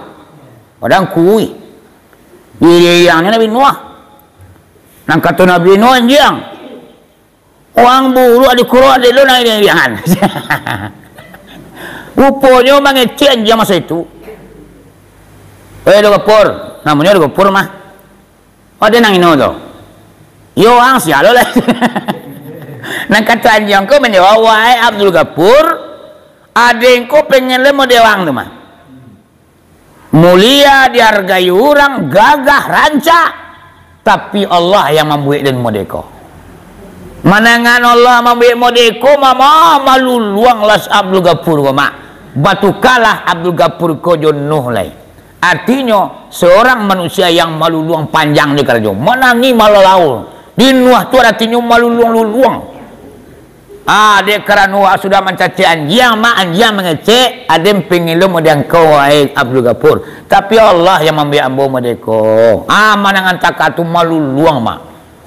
Padahal kuih. Diiriangnyo Nabi Nuh. Nan kato Nabi Nuh anjiang. Urang buruak dikurok dek lo nan iriang-iriangan. Ruponyo mangecek anjiang maso itu. Eh, Abdul Gapur. Namonyo Abdul Gapur mah. Oh, ado nan ino tu. Yo, ang sia lo lah. Nan kato anjiang ko manjawab, "Wahai Abdul Gapur, adek ko pengen lo model ang tu mah. Mulia, dihargai urang, gagah, rancak, tapi Allah yang mambuek den model ko." Manangan Allah mambuek model ko, mama, maluluang lah Abdul Gapur ko, mak. Batukalah Abdul Gapur ko jo Nuh lai. Artinyo, seorang manusia yang maluluang panjang di karajo, manangih malalaul. Di Nuh tu artinyo maluluang-luluang. Ah, dek karano sudah mancacek anjiang, mak, anjiang mangecek, aden pengen lo model angkau, wahai Abdul Gapur. Tapi Allah yang mambuek ambo model ko. Ah, manangan takah tu maluluang, mak.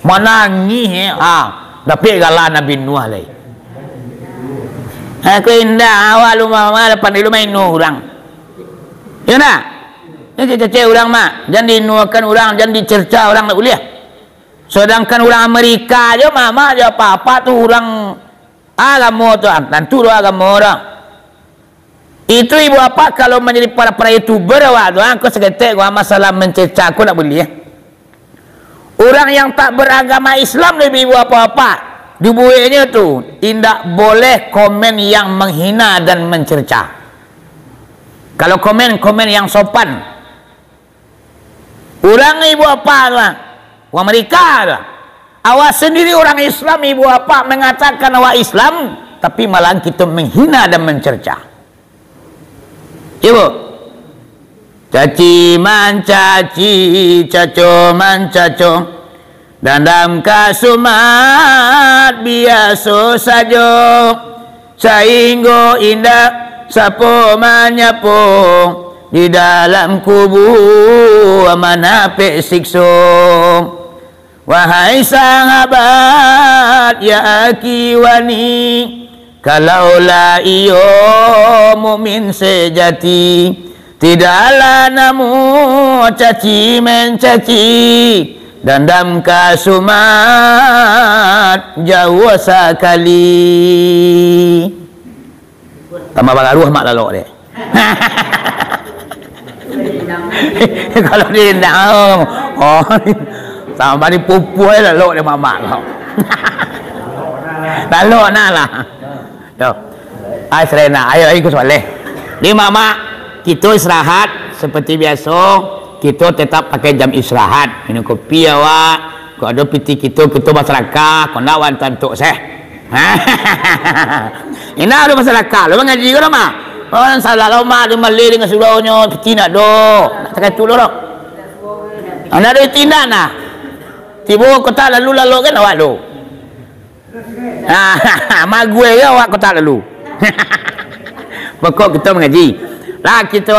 Manangih, eh. Ah, dapek galah Nabi Nuh lai. Ha, ko indak, awak lu mama lapan dulu main urang. Yo ndak? Ni cacek urang, Mak. Jan diinuakan urang, jan dicerca urang, ndak buliah. Sedangkan urang Amerika jo, Mak, Mak, jo apa-apa tu urang agamo tu, ah, tantu tu agamo tu. Itu ibu apa kalau manjadi para, para YouTuber awak tu, ah, ko saketek ko, ah, masalah mencerca ko ndak buliah. Urang yang tak beragama Islam lebih ibu apa-apa. Dibueknyo tu, indak boleh komen yang menghina dan mencerca. Kalau komen, komen yang sopan. Urang ibu apa tu, ah? Urang Amerika tu, ah. Awak sendiri urang Islam, ibu apa mengatakan awak Islam, tapi malahan kito menghina dan mencerca. Ibu, caci mancaci, caco mancaco, dandam kasumat biaso sajo, sainggo indak sapo manyapo, di dalam kubua manapek sikso. Wahai sahabat, ya akhi wani, kalaulah iyo mukmin sejati, tidaklah namuah caci mencaci, dandam kasumat jauah sakali. Tambah bagaruah mak lalok dek. Kalau di indak, oh, oh, tambah di pupuh lalok dek mamak kau. Lalok nah lah. Yo. Ai, serena. Ayo, ayo, Gus Waleh. Ni mamak, kito istirahat seperti biaso. Kito tetap pakai jam istirahat. Minum kopi awak. Kok ado pitih kito, kito basarakah. Kok ndak, wan tantuk seh. Indak ado masalah ka, lo mangaji ko dah, Mak. Orang salah lo, Mak, di maleh dengan suraunyo, piti nak do. Nak takatu lo doh. Anak ado tindak nah. Tibo kotak lalu lalok kan awak do. Ah, mague yo awak kotak lalu. Pokok kito mangaji. Lah kito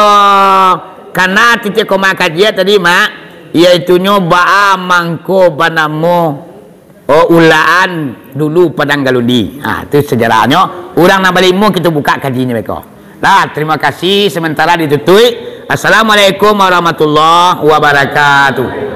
kana titik koma kajian tadi, Mak, yaitunyo baa mangko banamo Oh, ulaan dulu Padang Galundi. Ha, tu sejarahnyo. Urang nan balimo kito buka kajinyo beko. Lah, terima kasih. Sementara ditutuik. Assalamualaikum warahmatullahi wabarakatuh.